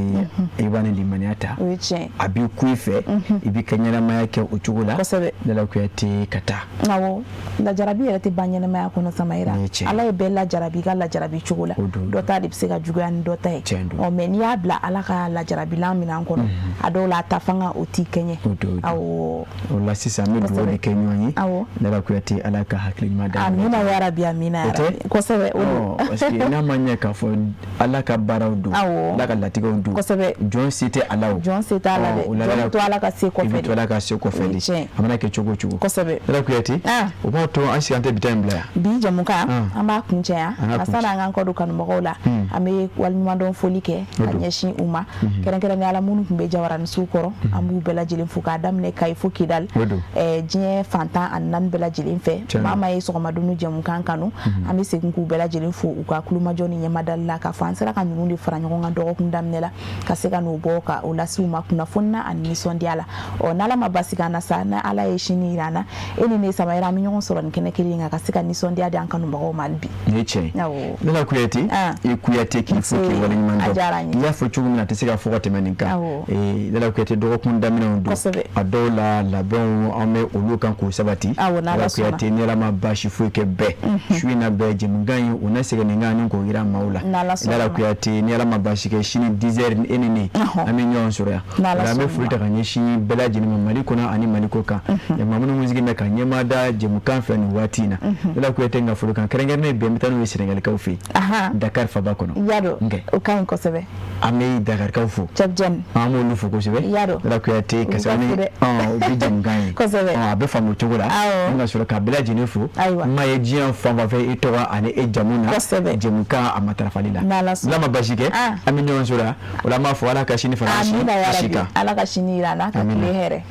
i b'a ni limaniya ta. O ye tiɲɛ. A b'i ku i fɛ. I b'i ka ɲɛnamaya kɛ o cogo la. Kosɛbɛ. Lala Kuyate, ka taa. Awɔ, lajarabi yɛrɛ tɛ ban ɲɛnamaya kɔnɔ Samayira. Nin ye tiɲɛ ye. Ala ye bɛɛ lajarabi i ka lajarabi cogo la. O don. Dɔ ta de bɛ se ka juguya ni dɔ ta ye. Tiɲɛ don. Ɔ mais n'i y'a bila Ala ka lajarabilan minɛn kɔnɔ, a dɔw la a ta fanga o t'i kɛɲɛ. O don, o don. Awɔ. O la sisan an bɛ dugawu de kɛ ɲɔgɔn ye. Awɔ. Lala Kuyate, Ala ka hakili ɲuman d'an ma. Amina yarabi, amina O tɛ? yarabi. Kosɛbɛ, o don. Ɔ, parce que n'a ma ɲɛ k'a fɔ Ala ka baaraw don. Awɔ. Ala ka latigɛw don. Kosɛbɛ. Jɔn se tɛ a la o. Jɔn se t'a la dɛ. Ɔ, o la Jɔn Lala bɛ to Ala ka se i kɔfɛ bɛ de. to Ala ka se kɔfɛ O ye de. tiɲɛ. A mana kɛ cogo o cogo. Kosɛbɛ. Lala Kuyate. Ah. O b'a to an sigi an tɛ bi ta in bila yan. Bi jamukan Ah. an b'a kuncɛ yan. An k'a Nka kuncɛ. sani an k'an kɔ don kanubagaw la, an bɛ waleɲumandɔn foli kɛ O ka don. ɲɛsin u ma, kɛrɛnkɛrɛnnenya la minnu tun bɛ jabaranisow kɔrɔ, an b'u bɛɛ lajɛlen fo k'a daminɛ Kayi fo Kidali. O don. Diɲɛ fantan ani naani bɛɛ lajɛlen fɛ. Tiɲɛ don. Maa maa ye sɔgɔma jamukan kanu, an bɛ segin k'u bɛɛ lajɛlen fo u ka kulomajɔ ni ɲɛmadali la, k'a fɔ an sera ka ninnu de fara ɲɔgɔn kan dɔgɔkun daminɛ la ka se ka n'o bɔ ka o lase u ma kunnafoni na ani nisɔndiya la. Ɔ n'Ala ma basi k'an na sa, ni Ala ye sini yira an na, e ni ne Samayira an bɛ ɲɔgɔn sɔrɔ nin kɛnɛ kelen in kan ka se ka nisɔndiya di an kanubagaw ma hali bi. Nin ye tiɲɛ ye. Awɔ. Lala Kuyate. Ah. I Kuyate k'i fo k'i waleɲuman A dɔn. diyara n ye. I y'a fɔ cogo min na, a tɛ se ka fɔ ka tɛmɛ nin kan. Awɔ. Lala Kuyate, dɔgɔkun daminɛw don. Kosɛbɛ. A dɔw la labɛnw an bɛ olu kan k'o sabati. Awɔ, n'Ala Lala sɔnna. Kuyate, ni Ala ma baasi foyi kɛ bɛɛ. Su in na bɛɛ jɛmukan in o na segin nin kan ni k'o yira maaw la. N'Ala sɔnna Lala ma. Kuyate, ni Ala ma baasi kɛ sini 10 heures e ni ne. Ɔhɔn. An bɛ ɲɔgɔn sɔrɔ yan. N'Ala O la an bɛ sɔnna foli ma. ta ka ɲɛsin bɛɛ lajɛlen ma Mali kɔnɔ ani Mali kɔ kan. Maa minnu sigilen bɛ ka ɲɛmaa da jɛmukan fɛ nin waati in na. Lala Kuyate, nka folikan kɛrɛnkɛrɛnnen bɛɛ n bɛ taa n'o ye Sɛnɛgalikaw fɛ yen. Ahan. Dakar faba kɔnɔ. I y'a dɔn. Nkɛ. O ka ɲi kosɛbɛ. An bɛ Dakarikaw fo. Cɛbjɛni. An b'olu fo kosɛbɛ. I y'a dɔn. Lala Kuyate, U ka ka sababu fo dɛ. o bi jɛmukan ye. Kosɛbɛ. A bɛ faamu o cogo la. Awɔ. An ka sɔrɔ ka bɛɛ lajɛlen fo. Ayiwa. N m'a ye diɲɛ fan fan fɛ i tɔgɔ ani e jamu na. Kosɛbɛ. Jɛmukan a matarafali la. N'Ala sɔnna. N'a ma basi kɛ. Ah. An bɛ ɲɔgɔn sɔrɔ yan. O la an b'a fɔ Ala ka sini fara an si Amina si yarabi. kan. Ala ka sini yira an na ka Amina. tile hɛrɛ.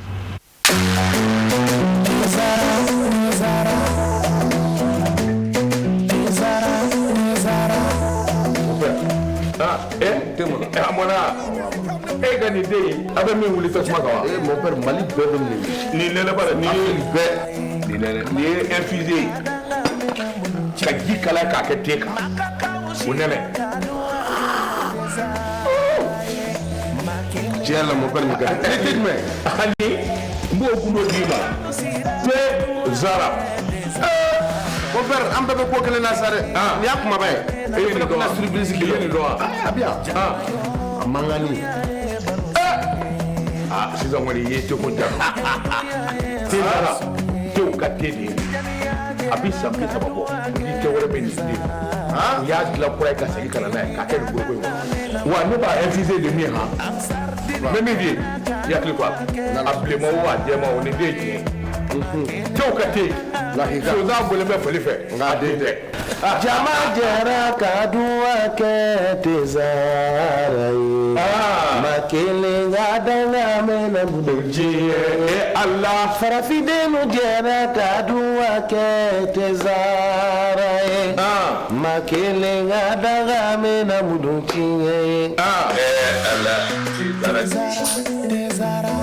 Ah, a mɔna e ka nin den in a bɛ min wuli tasuma kan wa. Eh, mon père, Mali bɛɛ bɛ nin wuli. Nin nɛnɛ ba nin ye bɛɛ. Nin nɛnɛ nin ye infusé ye ka ji kalaya k'a kɛ te kan o nɛnɛ. Tiɲɛ yɛrɛ la, mon père, nin ka di. Ne tɛ jumɛn? Ani n b'o gundo d'i ma, te Zara. Mon père, an bɛɛ bɛ ko kelen na sa dɛ. Nin y'a kumaba ye. E ye nin dɔn wa? Surprise. I ye nin dɔn wa? A bɛ yan. A mankanni. Ah, sisan kɔni i ye teko ja. Te Zara, tew ka te de ye. A bɛ san 30 bɔ, ni tɛ wɛrɛ bɛ nin den. U y'a dilan kura ye ka segin ka na n'a ye k'a kɛ nin foroko in kɔnɔ. Wa ne b'a infuser de min han, n bɛ min f'i ye, i hakili to a la. A bilenman o, a jɛman o, nin den ye tiɲɛ ye. Tew ka te, sonsan bɔlen bɛ fali fɛ, nka a den tɛ. Jama jɛra ka duwa kɛ Tezara ye. Ma kelen ka danga mɛnɛ bolo diɲɛ Ala. Farafindenw jɛra ka duwa kɛ Tezara ye. Ma kelen ka danga mɛnɛ bolo diɲɛ ye. Ala, Tezara.